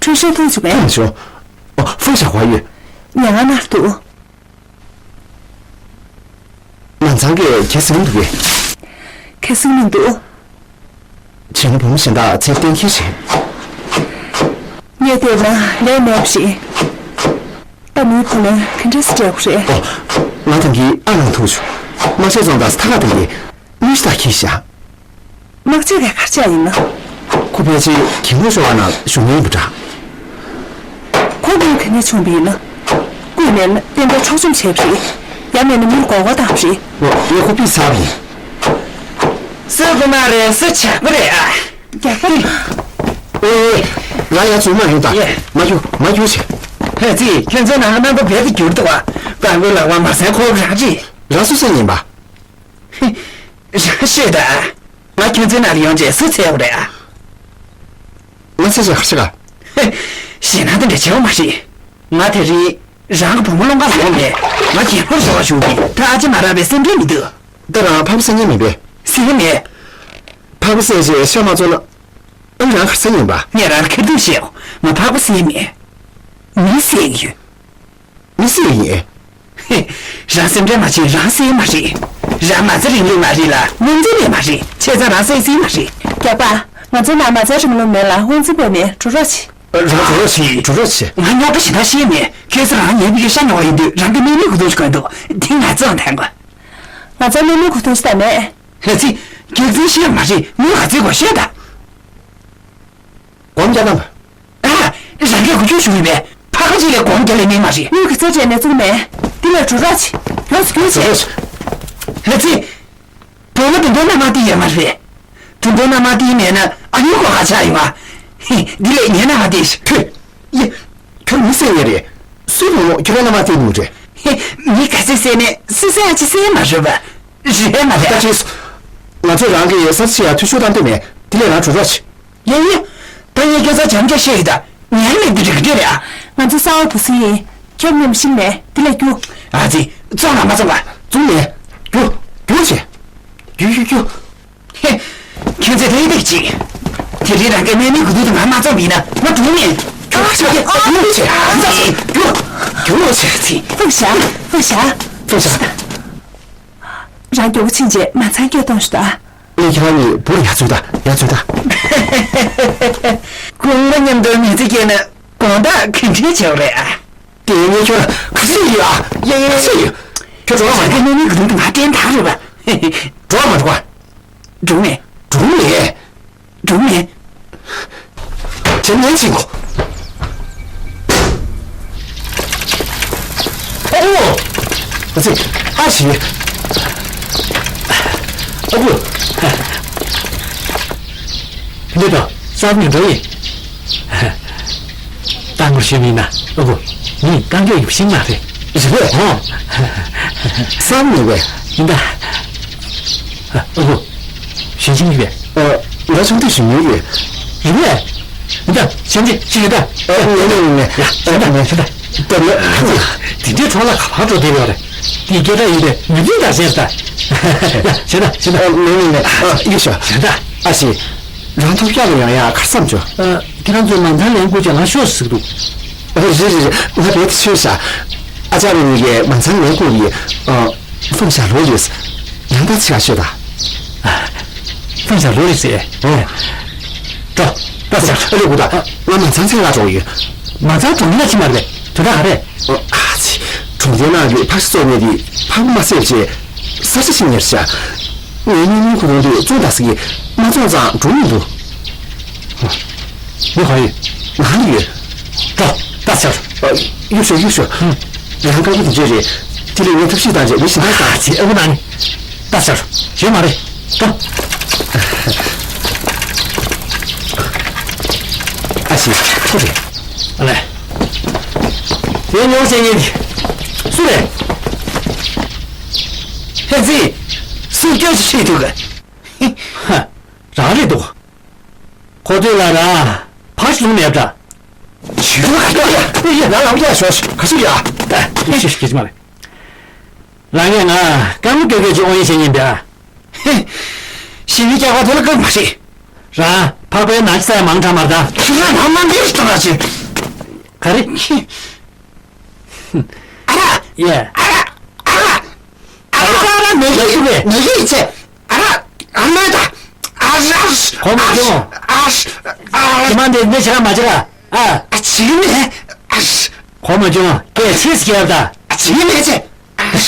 ཁྲུན་ཧྲེང་ཐུག་བཅུག་པས། ཐུག་བྱུང་། ཨོ། ཧྥུ་ཞང་ག་པར་ཡོད། ཉལ་ཁང་ནང་འདུག་ང་ཚང་གིས་གྱེས་ཟིན་འདུག་གས། གྱེས་ཟིན་མི་འདུག་བྱས་ན་བུ་མོ་གཞན་དག་ཚེ་གཏན་འཁེལ་རེད། ངས་བལྟས་ན་ལས་མེད་པ་རེད། ད་མིའི་བུ་ལོན་ག་འདྲས་སེ་སྤྲད་དགོས་རེད། ཨོ། ང་ཐང་གིས་ཨ་ནང་ཐུག་བྱུང་། དམག་ཆས་བཙོངས་དང་ཐ་ཁ་བཏང་གིས་དངུལ་ཞིག་ཐག་ཁྱེར་ཤག་དམག་ཆས་ལས་ག་རེ་བྱས་ཡིན་ན། ཁོ་ཕལ་ཆེར་གྱེན་ལོག་ཤོག་ཁ་ནང་བཞུགས་མཁན་ཡིན་པ་འདྲ། ཁོ་མིང་ག་ནས་བྱུང་བ་ཡིན་ན། སྐུ་མེད་ན་རྟེན་འབྲེལ་འཕྲོག་བཅོམ་བྱས་པ་རེད། ཡང་མིན་ན་མིར་མགོ་སྐོར་བཏང་བ་རེད། ཨོ། ངས་ཁོ་ཕུད་ཚར་བ་ཡིན། སུ་རྐུན་མ་རེད། སུ་ཇག་པ་རེད་ཨ། ཇག་པ་རེད། ཨོ། ང་ཡང་བཙུན་མ་ཡོང་དང་། ཡེ། མ་རྒྱུག་མ་རྒྱུག་བྱེད། ཧེ་ཙི། ཁྱོད་ཚོའི་ནང་གི་རྣམ་པ་རྦད་དེ་འགྱུར་འདུག་བ། རྐང་མགོའི་ལག་པ་མ་སེང་ཁོག་རང་རེད། རང་སུ་སེང་ཡིན་པ། རང་ཤོད་ད། ང་ཁྱོད་ཚོའི་ནང་ལ་ཡོང་རྗེས་སུ་འཚོལ་དགོས་རེད་ཨ། ང་འཚོལ་བྱས་ག་རེ་བྱེད་ག་ཞེད་སྣང་དེ་འདྲ་བྱེད་དགོས་མ་རེད། ང་དེ་རིང་རང་གི་བུ་མོ་སློང་ག་ལ་ཡོང་མེད། ང་གྱེན་ལོག་ཤོག་ཁ་བཞུགས་ཡིན། ད་ཨ་ཅེ་མ་རག་པའི་སེམས་ཁྲལ་མི་འདུག་ད་རང་ཕག་པ་བསད་མཁན་མིན་པས། བསད་མེད། ཕག་པ་བསད་རྗེས་ཤ་མ་བཙོང་ན་ཨ་རང་ག་རེ་ཟ་ཡིན་པ། ངས་རང་ལ་ཁེར་རྡུང་བཤད། ང་ཕག་པ་བསད་མེད། བཙལ་གྱི་ཡོད། མི་སེར་ཡིན། ཧེ། རང་སེམས་ཁྲལ་མ་བྱེད། རང་སེམས་མ་རེད། རང་མ་རྩ་རིང་ལུགས་མ་རེད་ལ་སྔོན་རྩིས་ལས་མ་རེད། བྱས་ཙང་རང་སེམས་སེམས་མ་རེད། རྒྱགས་པ། ང་ཚོའི་ནང་མ་རྩ་རིང་ལུགས་མེད་ལ་སྔོན་རྩིས་སྤོས་མེད། འགྲོ་རོགས་བྱེད། རང་འགྲོ་རོགས་བྱེད། འགྲོ་རོགས་བྱེད། ང་རྙོག་དྲ་ཞེ་དྲག་བཤད་མེད། ཁྱེད་ཚོ་རང་ཉལ་པའི་ཤ་ཉོ་བ་ཡིན་དུས་རང་གི་དམིགས་མེད་གོ་ཐུག་ཅིག་གོན་འདུག་དེ་ང་བཙོང་ཐལ་གོ། ང་ཚོའི་དམིགས་མེད་གོ་ཐུག་ཅིག་ད་མེད། ལྷ་རྩེ། སྐྱག་རྫུན་བཤད་མ་རེད། དངུལ་ག་ཚད་དགོས་ཤོད་ད། སྒོམ་རྒྱག་དང་། ཨ། རང་གིས་འགུལ་སྐྱོད་ཞུ་གི་མེད། ཕ་ཁ་ཅིག་ལས་སྒོམ་རྒྱག་ལས་མེད་མ་རེད། དངུལ་ག་ཚད་སྤྲད་ནས་བཙུགས་མེད། འདི་ལ་འགྲོ་རོགས་བྱེད། ཡོངས་སུ་རྒྱུགས་བྱེད། ལྷ་རྩེ། བོད་ལ་དུད་འགྲོ་སྣ་མང་སྟེར་ཡོད་མ་རེད། དུད་འགྲོ་སྣ་མང་སྟེར་མེད་ན་ཨ་ནི་གོ་ཁ་ཆག་ཡོང་ཨ། ཧི། འདི་ལས་ཉེན་སྣ་མང་སྟེར། ཕུ། ཡ། ཁྱོད་མི་བསད་ཡས་རེད། སུས་ལོང་ལོང་ཁྱོད་རང་སྣ་མང་སྟེར་ནུས་རེད། ཧི། མི་ག་ཚད་བསད་ནས་སུས་བསད་ཨ་ཅི་བསད་མ་རེད་པ། རེད་མ་རེད། ད་ཅི། ང་ཚོས་རང་གི་ས་ཆ་ཡ་འཐུས་ཤོར་བཏང་འདོད་མེད། དེ་ལས་རང་འགྲོ་རོགས་བྱེད། ཡ་ཡ། ད་ངས་སྐད་ཆ་འཇམ་རྒྱག་བཤད་ཡོད་ད། ཉན་མེད་འདི་རིག་འདྲེ་རེད་ཨ། ང་ཚོ་གསར་པ་བུ་སྲིང་ཡིན། ཁྱོད་མཉམ་ཤིང་མེད་དེ་ལས་རྒྱུགས། ཨ་ཙི། བཙོང་ན་མ་བཙོང་བ། བཙོང་ནས། རྒྱུགས། རྒྱུགས་བྱེད། རྒྱུགས་རྒྱུགས་རྒྱུགས། ཧེ། ཁྱོད་ཚོས་དེ་ཡི་དེག་ཅིག་དེ་རིང་རང་གི་དམིགས་མེད་གོ་ཐུག་དེ་ང་མ་བཙོང་བ་ཡིན་ན་ང་གྲོངས་ནས། རྒྱུགས་བྱེད། རྒྱུགས་བྱེད། རྒྱུགས། རྒྱུགས་བྱེད་ཙི། བཙོང་བཞག་བཙོང་བཞག་བཙོང་བཞག་རང་མགྱོགས་པོ་ཕྱིན་རྗེས་མ་ཚང་སྐད་གཏོང་ཞུ་ད། ཨེ། ཁྱེད་རང་གཉིས་བུར་ཡར་འཛུལ་ད། ཡར་འཛུལ་ད། གོང་མ་མཉམ་དུ་མི་ཚེ་སྐྱེལ་ན་དགོང་དག་གུན་ཁྲིད་བྱེད་རེད་ཨ། དེ་ངས་ཁྱོད་ཁ་ཤས་ཡོད་ཨ། ཡ་ཡ་ཁ་ཤས་ཡོད། ཁྱོད་འགྲོ་བ་མ་འགྲོ། ངས་ནི་གུན་ང་བསྟན་ཐག་རེད་པ། འགྲོ་བ་མ་འགྲོ་བ། འགྲོ་ནས། འགྲོ་ནས། འགྲོ་ནས། ཁྱེད་ཉན་ཅིག་གོ། ཨོ། ཨ་ཙི། ཨ་ཞེ། ཨ་ཁུ། འདི་དང་གསར་མི་འགྲོ་ཡིན། ད་ངོ་ཤེས་མིན་ན་ཨ་ཁུ། ངའི་རྐང་མགྱོགས་ཡིན་ཤིང་མ་རེད། རེད་པས། ཨོ། གསར་མི་རེད་པས། ཡིན་ད། ཨ་ཁུ། གཞོན་ཤིང་ཡོད་པས། ཨ། ང་ཆུང་དུས་གཞོན་ནུ་ཡོད། རེད་པས། ཡིན་ད་གཞོན་སྐྱེས་ཤིག་ཡོད་ད། ཨ། ངས་ངས་ངས། ཡ་ཡིན་ད་ངས་ཡིན་ད། ད་ངས་ཨ་ཁུ། དེ་འདྲའི་གྲོགས་ལ་ག་པར་འགྲོ་བསྡད་ཡོད་རེད། དེའི་སྐད་གྲགས་ཡོད་པའི་མི་བུ་འདྲ་ཟེར་ད། ཡ་གཞོན་ད་གཞོན་ད། ཨ། ངས་ངས་ངས། ཨ། ཡོད་ཤོག་གཞོན་ད། ཨ་ཞེ། རང་ཐོབ་རྒྱག་ལ་ཡང་ཡང་གར་བསམ་བྱོས། ཨ། ཁྱེད་རང་ཚོའི་མ་ཚང་ལེན་དགོས་ཀྱང་ང་ཤོག་ཟིག་འདུག་ཨ། རེད་རེད་རེད། ང་བེད་ཆོས་བྱ། ཨ་ཅག་རེ་གཉིས་ཀས་མ་ཚང་ལེན་དགོས་ཡིན། ཨ། ཧྥང་ཞ་ལོ་རེད། ཡང་ད་ཆ་ཤོད་ད། ཧྥང་ཞ་ལོ་རེད་ཟེར། ཨོ། འགྲོ། ད་ཟེར། ཨ་ལེ་གུ་ད། ང་མ་ཚང་ཚན་ལ་འགྲོ་ཡོད། མ་ཚང་གྲོང་ཁྱེར་ལ་ཕྱིན་པ་རེད། དོན་དག་ག་རེད། ཨ་ཙི། གྲོང་ཁྱེར་ནང་གི་ཕ་ཤི་ཚོ་ནས་དེ་ཕ་མ་བསད་རྗེས་ས་ཆ་ཕྱིན་ཡར་ཤ། ངའི་སྙིང་ཉིན་ཁོ་རང་དུ་བཙོང་ད་ཟིག་གི་མ་བཙོང་ཙང་འགྲོ་མི་འདུག་མི་ཧ་ཡོད། ང་ལ་ཡོད། ཏོ། ད་ཟེར། ཡུག་ཤོ་ཡུག་ཤོ། རང་དཀར་པོ་དེ་འདྲས་རེད། དེ་ལས་ངས་ཐབས་ཤེས་བཏང་རྗེས་མི་ཞིག་ད། ཨ་ཙི། ཨ་ཁུ་ན་ནི། ད་ཟེར། ཡོད་མ་རེད། ཏོ། ཨ་ཙི། ཁོ་རེད། ཨ་ལས། ངས་ཉོ་བྱེད་ཉན་གྱི། སུ་རེད། ཧེ་ཙི། སུ་སྐྱོ་ཞིག་ཤེས་ཐུབ་གི། ཧ། རང་རེད་འདུག་ཁོ་ཚོས་ལ་ར་ཕར་བཟུང་མེད་འདྲ། ཇུས་གཏོགས་ག་ཡ་ཡ་ཡ་ལ་ལ་ཡ་ཞོ་ཞོ་ག་ཞིག་ཡ། ཨ། ཤི་ཤི་ཤི་མ་རེད། རང་ངས་ང་སྐར་མ་སྐྱོ་སྐྱོ་ཅིག་དབང་ཡིན་བྱེད་ཉན་པ། ཧེ། ཞི་བའི་སྐྱག་པ་དེ་ལ་སྐབས་མ་ཤེས། རང་འཕགས་པའི་ནང་ས་ཡ་མང་དྲགས་མ་རེད་ད། ཁྱེད་རང་ནང་ན་འདིར་གཏོང་ར་ཆེ། ག་རེ། ཨ་ར། ཡ། ཨ་ར། ཨ་ར། ཨ་ར། ཨ་ར། མེ་ཤི་མེ་ཤི་ཚེ། ཨ་ར། ཨ་ལོས་ད། ཨ་ར། གོ་མ་བྱུང་། ཨ་ར། ཨ་ར། ཁྱེད་མ་འདི་འདི་བྱ་མ་བྱ། ཨ། ཨ་ཅི་ནས། ཨ་ར། གོ་མ་བྱུང་། སྐད་ཆེས་སྐྱེལ་ད། ཨ་ཅི་ནས་ཚེ། ཨ་ར།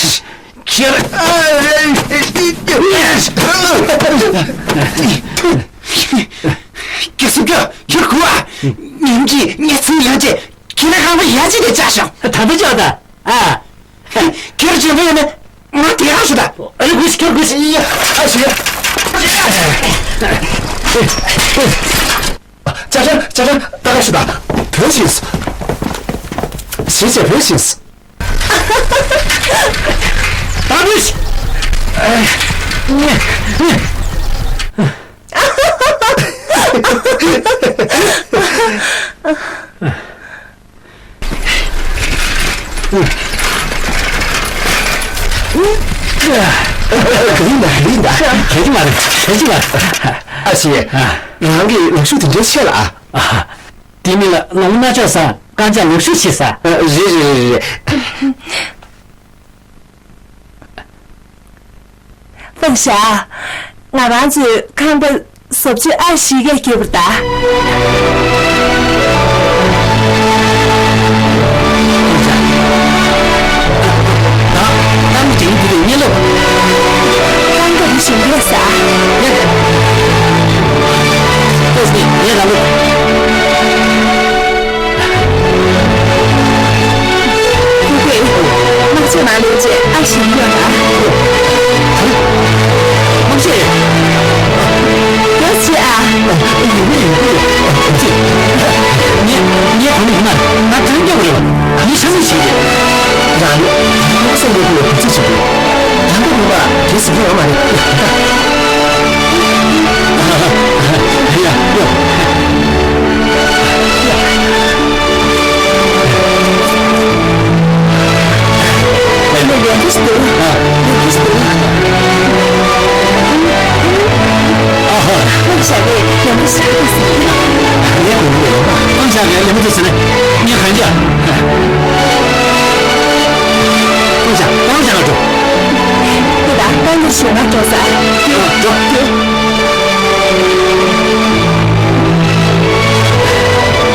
ཁྱེད། ཨ་ར། ཀྱེ་སུ་ཀྱ་ཁྱེད་ཁུ་བ། ཉིན་གྱི་ཉེ་ཚན་ཡང་ཅེ། ཁྱེད་ལ་ཁང་པ་ཡ་ཅི་དེ་ཅག་ཤོག་ད་ལྟ་ཅག་ད། ཨ། ཁྱེད་ཅི་འདྲ་ཡིན་ན་ང་དེ་རང་ཞུ་ད། ཨ་ལེ་གུས་ཁྱེད་གུས། ཡ་ཨ་ཞེ། ཅ་ཅ་ཅ་ཅ་ད་ག་ཞུ་ད། བོད་ཤིས། ཞེས་བྱས་བོད་ཤིས། ད་བོད་ཤིས། ཡིན་ད་ཡིན་ད། གལ་ཆེ་མ་རེད། གལ་ཆེ་མ་རེད། ཨ་ཞེ། རང་གི་ལག་ཤུབས་དེ་འདྲའི་ཆེ་ལ་ཨ། དེ་མིན་ལ་ལོང་ན་ཅག་ས་ཀ་ ཨ་ཅག་ལེགས་ཤོས་བྱས་ས། ཨ། རེད་རེད་རེད་རེད། ཧྥང་ཞ། ང་རང་ཚོའི་ཁང་པ་བཟོ་བཅོས་ཨ་ཞིག་གས་བསྐྱོད་པར་གདའ། ད་ད་མི་དྲན་གྱི་རེད། གཉིད་ལོག་ཁང་པ་རེ་བཞིན་འདུག་ས། ཡ། ལྟོས་ནས་ངས་ལ་ལོ། ཁོ་ཁོས་དམག་ཆས་མ་ལེན་རྗེས་ཨ་ཞིག་ཡོད་ན། དམག་ཆས། ཡོད་ཆེ་ཨ། ཡོད་ཡོད་ཡོད། ངས་ངས་གོ་མི་ཡོང་ན་ང་གང་རྒྱག་རེད། ངས་ཤ་མི་བྱེད་རེད། རང་ངས་སེམས་པའི་ཁུལ་ལ་གུས་བརྩི་བྱེད་དགོས། ད་ལྟ་བུ་ལ་དེ་ཟེར་གྱི་ཡོད་མ་རེད། ཡ་ཡ། ཡོད་ཀྱི་འདུག་ཡོད་ཀྱི་འདུག་ཨ་ཧ། ཁོང་ཞལ་ནས་ཡོང་གི་ཤར་གི་ཟེར། ངས་གོ་གི་ཡོད་པ། ཁོང་ཞལ་ནས་ལེན་མི་འདུག་ཟེར་ན་ངས་གང་རྒྱག་ཁོང་ཞལ་ཁོང་ཞལ་ལ་འགྲོ། དེ་ད་གང་གི་ཞོན་ན་འགྲོ་ས། འགྲོ། འགྲོ།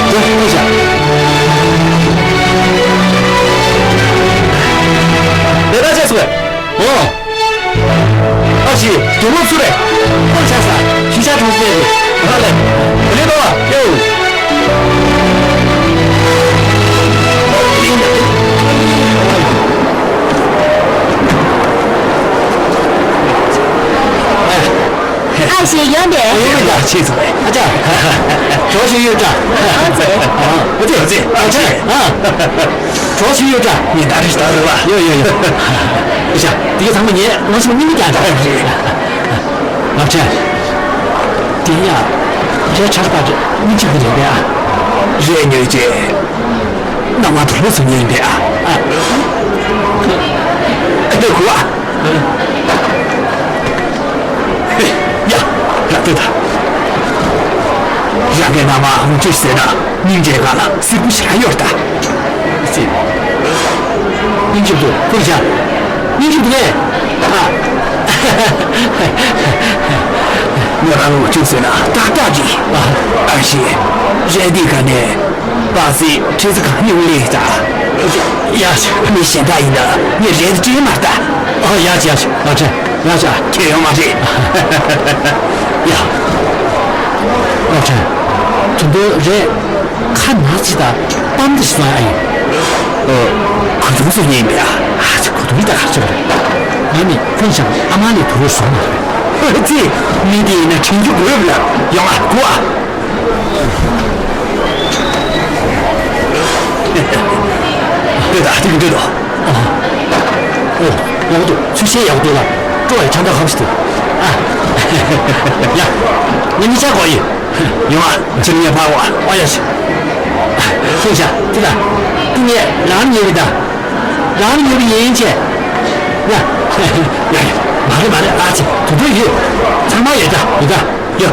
འགྲོ། ཁོང་ཞལ། ལས་ཀ་བྱས་སོང་བས། ཨོ། ཨ་ཞེ། དུག་ལོག་སུ་རེད། ཨོ་ཆ་ས། ཞི་ཆ་གྲོང་ཚོ་ནས་རེད། ཧ་ལས། བ་ལས་དོ་ཡོ། ཨ་ཞེ་ཡོང་དེ། ཡོང་མེད་ད་ཆེ་ཚོ། ཨ་ཅག་གྲོགས་ཤིག་ཡོད་ད། ཨ་ཙེ། ཨ་ཙེ། ཨ་ཙེ། ཨ་ཙེ། ཨ། གྲོགས་ཤིག་ཡོད་ད། ངས་ད་རེས་ད་རེད་བ། ཡོད་ཡོད་ཡོད། ཨ་ཅག་དེ་ག་ཚང་མ་ངས་ང་ཚོ་མི་མི་ཀྱང་ད་རེད། ལགས་ཆ། དེ་ཡ། རེད་ཆར་པ་རེད་མི་གཅིག་གི་རེད་པས་ཨ། རེད་ཉོས་རྗེས། ནང་མ་དུ་ལོ་སུ་ཉན་པས་ཨ། ཨ། ཨ་ཁུ་ཨ། ཡ། ར་ཏི་ད། རང་གི་མནའ་མ་ཧུང་ཅི་ཟེར་ན་སྙིང་རྗེ་ག་ལ་སིར་པུ་ཞེ་དྲག་ཡོད་ད། སྙིང་རྗེ་འདུག་ཁུར་བཞག་སྙིང་རྗེ་འདུག་ཨེ། ཨ། ང་རང་ལོ་ཅུང་ཟེར་ན་ཏག་ཏག་རེད། ཨ་ཞེ། རེད་འདི་ག་ནས། པ་སི་ཁྲི་ཚོ་གང་ཡོང་ལེ་ད། ཡ་ཞེ། མི་གཞན་དག་ཡིན་ན་ངས་རེད་དྲན་མ་ད། ཨ་ཡ་ཞེ་ཡ་ཞེ། ཨ་ཁྲེ། ཡ་ཅག་ཁྱེད་ཡོང་མ་རེད། ཡ། ཨོ་ཁྲེ། དུ་འདོད་རེད། ཁ་ནག་ཅི་ད་པམ་དེ་སོང་ཨ་ཡིན། ཨོ། གོ་ཐུང་སུ་ཡིན་པས་ཨ་ཅི་གོ་ཐུང་ད་ག་ཅི་རེད། ང་ནི་ཁོན་ཤང་ཨ་མ་ལས་དུ་རུ་སོང་མ་རེད། ཨོ་ཙི། མི་དེ་ཡིན་ན་དྲིན་རྒྱུ་དགོས་ལ་ཡོང་ཨ་གོ་ཨ། དེ་ད་དེ་གི་འདོད་དོ། ཨོ། ཡག་འདུག་ཚུལ་ཤེས་ཡག་འདུག་ལ། སྤྲོ་བའི་ཆང་ད་ཁབ་ཞིག་འདུག་ཨ། ཡ། ངས་མི་ཆག་གོ་ཡིན། ཡོང་ཨ། ཁྱེད་ངས་ཕར་བ། ཨོ་ཡ་ཞིག་ཤེས་བྱ་དེ་ད། དེ་ངས་རང་ཉོས་རེད་ད། རང་ཉོས་པ་ཡིན་ཆེ། ཡ། ཡ་ཡ། མ་རེད་མ་རེད་ཨ་ཅེ། དུ་དུ་ཡོད། ཚང་མ་ཡོད་ད་ཡོད་ད། ཡ།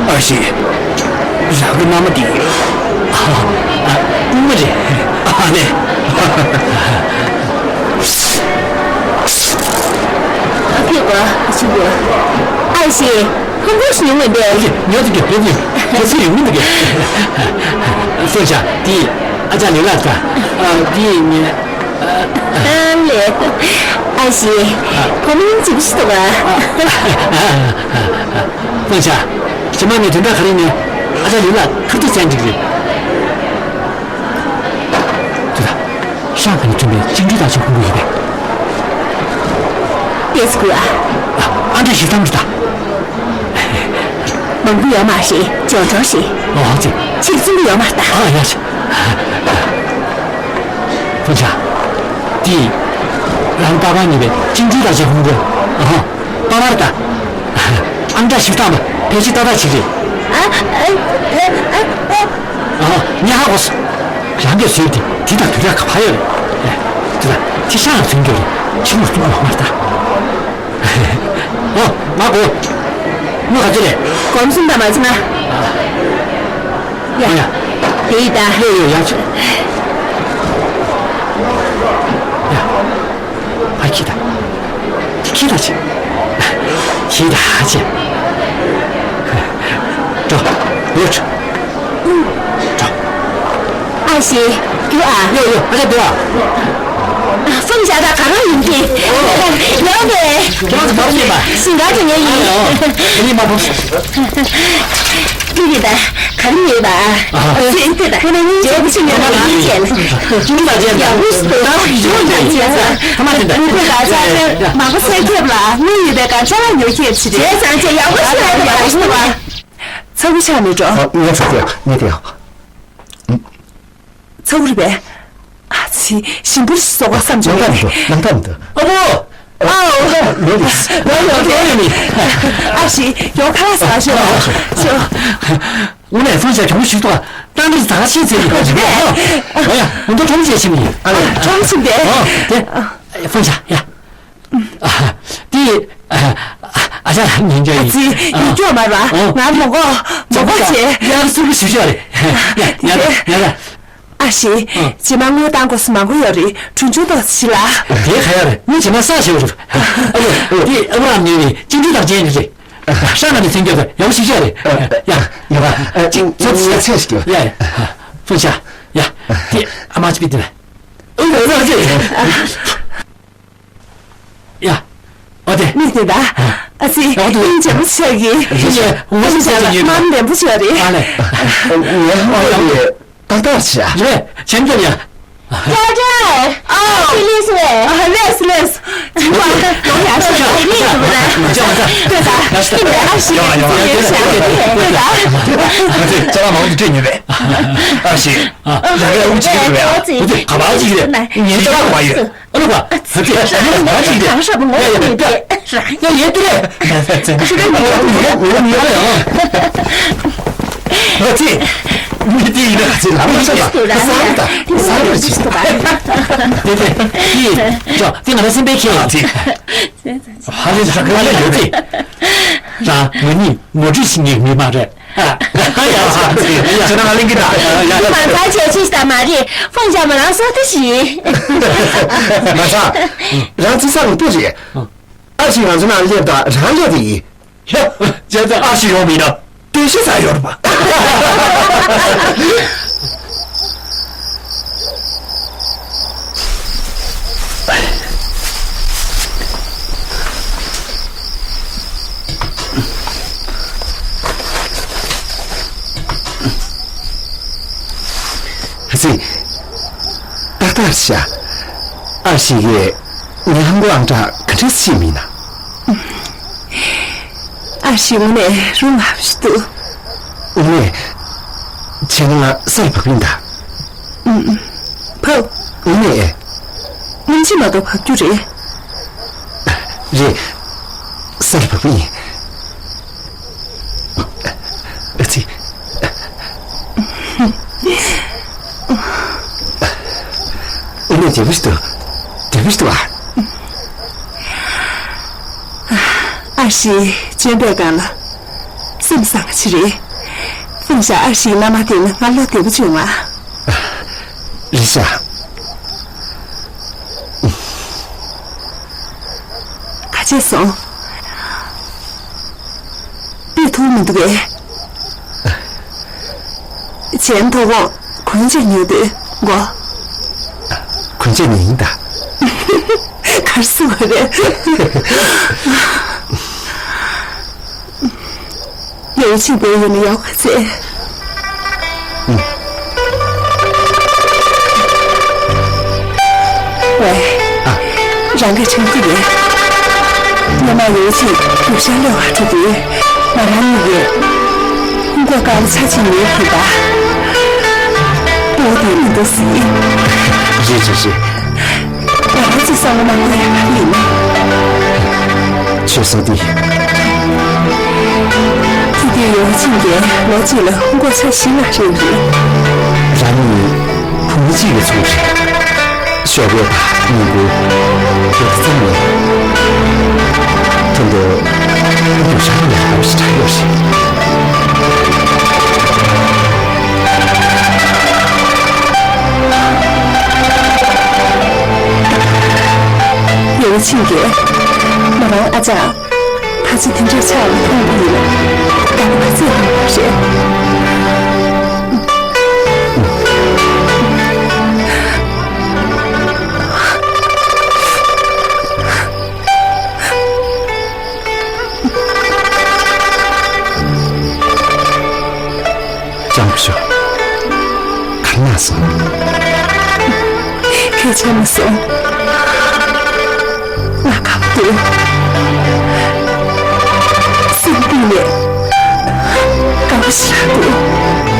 ཨ་ཞེ། རང་གི་མནའ་མ་དེ། ཨ། ཨ། རྨོ་མོ་རེད། ཨ་ནེ། ཨ་ཕི་གོ་ཞུ་གོ་ཨ་ཞེ། ཧོང་ཀོང་ཞུ་ཡོང་བའི་འདྲ། ཉོ་ཐུབ་ཀྱི་ཡོད་ཀྱི་ཁྱེད་ཚོ་ཡོང་མི་འདུག་གི་སོང་ཤ་དེ་ཨ་ཅག་ལེ་ལགས་ཀ་ཨ་དེ་ངས། ཨ་ལེ། ཨ་ཞེ། ཁོ་མིང་ཅིག་ཤི་ཏོ་ག་ཕང་ཤ། ཕྱི་མ་ནས་དོན་དག་ག་རེ་ནས་ཨ་ཅག་ལུས་ལ་ཁ་ཐུག་ཚན་འགྲིག་རེད། དེ་ད། ཤང་ཁ་ནས་ཐོན་པའི་ཅིང་ཀྲུའུ་དང་ཆེ་ཧུང་གུ་ཡོད་པས། ཏེ་སི་ཀུ་ཨ། ཨ་འདྲ་ཞིག་བཏང་གི་ད། མང་པོ་ཡོད་མ་རེད་ཇོ་ཇོ་ཞེས། ཨོ་ཙི། ཆིག་ཙུམ་ཡོད་མ་རེད་ད། ཨ་ཡ་ཤ། ཕང་ཤ། དེ། རང་པ་ཕ་ཉེ་བའི་ཅིང་ཀྲུའུ་དང་ཆེ་ཧུང་གུ། ཨ་ཧ། པ་མར་ད། ཨང་ཀྲ་ཞིབ་བཏང་བ་ཕལ་ཆེར་ཏག་ཏག་ཅིག་རེད། ཨ་ཨ་ཨ་ཨ་ཨ། ཨ་ཧ་ཉ་ཧ་གོ་སོང་། རང་གིས་བཟོས་ཏེ་དེ་དང་དུས་རག་ག་བ་ཡོད་རེད། དེ་དང་དེ་ཤ་ཡང་ཚོན་རྒྱུ་རེད་ཕྱི་ལོགས་གཏུབ་ཡོང་མ་རེད་ད། ཨོ་མ་གོ། མི་ག་ཚོད་རེད། སྒོར་མོ་གསུམ་དང་མ་ཚང་ང་། ཡ། ཡ། དེ་ཡིན་ད། ཡོ་ཡོ་ཡང་ཆུ། ཡ། ཕར་ཁྱི་ད། ཁྱི་ད་ཆེ། ཁྱི་ད་ཆེ། འགྲོ། ཡོ་ཆུ། འགྲོ། ཨ་ཞེ། དུ་ཨ། ཡོ་ཡོ་ཨ་ཅག་དུ་ཨ། ཨ་ཧྥང་ཞ་ད་ག་རང་ཡིན་གྱི། ཡོ་གེ། ཁྱོད་ཚོ་ག་རེ་ཡིན་པ། ཤིང་ག་ཅུ་ངེ་ཡིན། ཨ་ལེ་ཨོ། དེ་ནི་མ་ཕོ། ཀི་རི་ད། ག་རེ་ཡིན་པ། ཨ་ཧ། ཨ་ཙི་ཨ་ཙི་ད། ཁོ་ན་ཉིན་རྗེས་སུ་ཡོང་བ་ཡིན་ཅེས། ཅུང་ད་རྗེས་ད། ཡང་ཧུས་ཏུ་ད་ཡོང་ད་རྗེས་ད། ཁ་མ་དེ་ད། མི་དགོས་ད་ཚ་ཚ་མང་པོ་སེ་ཁེབ་ལ་དངུལ་ཡོད་པའི་ག་ཚ་ལ་ཉོ་ཁེབ་ཕྱི་རེད། ཚང་ཚེ་ཡག་པོ་ཞིག་ལ་ཡོད་པ་ཞིག་པ། ཚ་བོ་ཆགས་མེད་འགྲོ། ཨ་ངས་ཚ་དེ་ངས་དེ། ཚ་བོ་རེད་པས། ཨ་ཙི། ཞིམ་པོ་ཞིག་བཟོ་ག་བསམ་བྱུང་། ནང་ཐག་མི་འདུག་ནང་ཐག་མི་འདུག་ཨ་ཕོ། ཨ་ཨོ། ལོ་ལིས། ལོ་ལིས། ལོ་ལིས། ཨ་ཞེ། ཡོ་ཁ་ལག་ཟ་ཤོག་ཤོག་དངོས་གནས་ཧྥང་ཞ་གྱོང་ཞིག་ཏོ། ཏང་ཏི་ཟ་ཤེས་ཚེ་ཡིན་པ་ཞིག་རེད། ཨོ་ཡ། ང་ཚོ་ཁྲོམ་ཆེ་ཞིག་ཡིན། ཨ་ལེ། ཁྲོམ་ཆེ་འདི། ཨོ་དེ། ཧྥང་ཞ་ཡ། ཨ་དེ། ཨ་ཅག་ཉིན་རྒྱ་ཡིན། ཨ་ཙི། ཡིན་སྐྱོ་མ་ར། ང་མོ་གོ་མོ་གོ་བྱེད། ཡ་སུ་གི་ཞུ་ཞུ་རེད། ཡ་ཡ་ཡ། ཨ་ཞེ། ཨ། རྗེས་མ་དངུལ་བཏང་དགོས་སུ་མང་པོ་ཡོད་རེད། གྲོན་ཆུང་ཏོག་ཙམ་ལ། དེ་ག་ཡ་རེད། ངས་རྗེས་མ་བསགས་བྱེད་པ་རེད། ཨ་ལོ། དེ་ཨ་བུ་རམ་ཉིན་རེད། སྤྱི་འཐུས་དང་རྗེས་ནི་རེད། ཧྲ་ན་ནི་མཚན་སྐྱོ་དང་ཡག་པོ་ཞིག་བྱས་རེད། ཡ། ཡ་བ། ཅིང་ཚོ་ཚོ་ཚོ་ཞིག་ཡ་ཡ། ཧྥང་ཞ། ཡ། དེ་ཨ་མ་ཅི་པི་དེ་ལ། ཨ་ལོ་ཨ་ལོ་ཨ་ལོ། ཡ། ཨོ་དེ། མིག་དེ་ད། ཨ་ཙི། ཨོ་དེ། ཨིན་ཇེ་མོ་ཆགས་ཀྱི། རེད་ཆེ། ངོ་སུ་ཆགས་ལ་མམ་འདེམས་པོ་ཆགས་རེད། ཨ་ལེ། ངའི་ཧོང་ལེ་ཏག་ཏག་ཆགས། རེད། ཆེན་པོ་ཡ། ཡ་ཏྲེ། ཨོ། ཕི་ལིས་ཝེ། ཨ་ལེས་ལེས། ཅི་བ། ཡོང་ཡ་ཤོག་ལེས་ལེས་ལེས། ཅི་བ་ད། ལེས་ལེས། ལེས་ལེས། ལེས་ལེས། ལེས་ལེས། ལེས་ལེས། ལེས་ལེས། ཅ་ལག་མང་པོ་ཞིག་སྤྲད་ཉོས་པས། ཨ་ཞེ། རང་གིས་ཨུ་ཅིག་རེད་པས། ཨུ་ཅིག་ག་པར་ཅིག་རེད། ངའི་ཅ་ལག་མ་ཡོད། ཨ་ལོ་པ། ཨ་ཙི། ཨ་ཙི། ཨ་ཙི། ཨ་ཙི། ཡ་ཡ་ཡ། ཡ་ཡ་ཏི་རེད། ཨ་ཙི། མི་དེ་ཡིན་ན་ཨ་ཙི་ལ་མ་ཤོད་པ། ས་རུ་ད། ས་རུ་ཅིག་དེ་དེ། དེ་ཅོ། དེ་ང་རང་སེམས་པའི་ཁྱེད། ཨ་ཙི། ཧ་ལས་ཧ་ལས་ཡོད་དེ། རང་ང་གཉིས་ངོ་སྤྲོད་ཞིག་ངེས་ངེས་མ་རེད། ཨ། ཡ་ཡ། ཁྱེད་རང་ང་གླེང་གི་ད། ཡ་ཡ། མ་ཚ་བྱས་ཅིག་ད་མ་རེད། ཧྥང་ཞ་མ་རང་སོ་ད་ཞིག་མ་ཚ། རང་ཚེ་ས་ངོ་པོ་རེད། ཨ་ཞིག་ང་ཚོ་ནང་སླེབས་དང་རང་སླེབས་དེ་ཡིན། ཡ། བྱས་ཙང་ཨ་ཞིག་ཡོང་མིན་ན། དེ་ཤི་ས་ཡོད་པ། ཧ་སི། ཏག་ཏག་ཤ། ཨ་ཞིག་གིས་ངའི་ཧམ་གོ་ཨང་གྲངས་ག་འདྲ་ཤེས་མིན་ན། ཨ་ཞིག་དངོས་གནས་རུང་ཧབ་ཤི་འདུག་དངོས་གནས། བྱས་ན་ང་སར་བབས་ཡིན་ད། ཨུམ། བབས། དངོས་གནས། སྔོན་ཆད་མ་གཏོགས་བབས་རྒྱུ་རེད། རེད། སར་བབས་ཡིན། ཨ་ཙི། ཨ་ནེ་དེ་བུ་ཞིག་ཏུ། དེ་བུ་ཞིག་ཏུ་བ། ཨ་ཞེ། སྤྱོད་པའི་སྒང་ལ་སེམས་བཟང་ཅིག་རེད། ཧྥུང་ཞ་ཨ་ཞེའི་མནའ་མ་དེ་ནི་ང་བློ་བདེ་པོ་བྱུང་ང་། རེད་ཤག་ག་བྱས་སོང་། སྤོས་ཐུབ་མི་འདུག་གས། བྱས་ཐོག་གོན་ཆས་ཉོས་དུས་མགོ། གོན་ཆས་ཉོས་ཡིན་ད། གར་སོང་བ་རེད། ཡོ་ཆིན་བོད་ཡོད་ན་ཡག་པ་ཚེ། ཝེ། ཨ། རང་གི་ཆུང་དུས་རེད། སྔོན་མ་ཡོ་ཆིན་རྒྱུག་ཤར་ལས་བ་འགྲོ་དུས་ང་རང་གཉིས་ཀྱིས་མགོ་དཀར་ཆ་ཆེ་ཉོས་ཕུད་པ། པོ་དེ་མི་འདུག་སྲིད། རེད་རེད་རེད། ང་རང་ཚོའི་བསམ་བློ་མ་འཁོར་ཡག་ག་རེ་ཡིན། ཆོས་སོང་དུས། དེ་དུས་ཡོ་ཆིན་གྱིས་ལོ་གཅིག་ལ་མགོ་ཆ་བཞི་ལ་རེད་རེད། རང་ཉིད་བུ་མོ་གཅིག་གི་ཚོད་རེད། ཞོགས་པའི་བར་ཉིན་གུང་ཡོད་ཙམ་ནས་ཐུན་དུ་རྒྱུ་ཆ་ལ་ཡག་པོ་ཞིག་དྲག་ཡོད་རེད། ཕྱིན་གྱིས། མོ་རང་ཨ་ཅག་ཕལ་ཆེར་དེ་འདྲའི་ཆགས་ཡོང་གི་ཡིན། ད་ནི་ཁ་ཚིག་ཡིན་པ་རེད། ལྕམ་ཆུ། ག་རེ་ན་སོང་། སྐད་ཆ་མི་གསུང་། ང་ཁ་བ་འདུག་སེམས་གཏིང་ནས་དགའ་པོ་ཞེ་དྲག་འདུག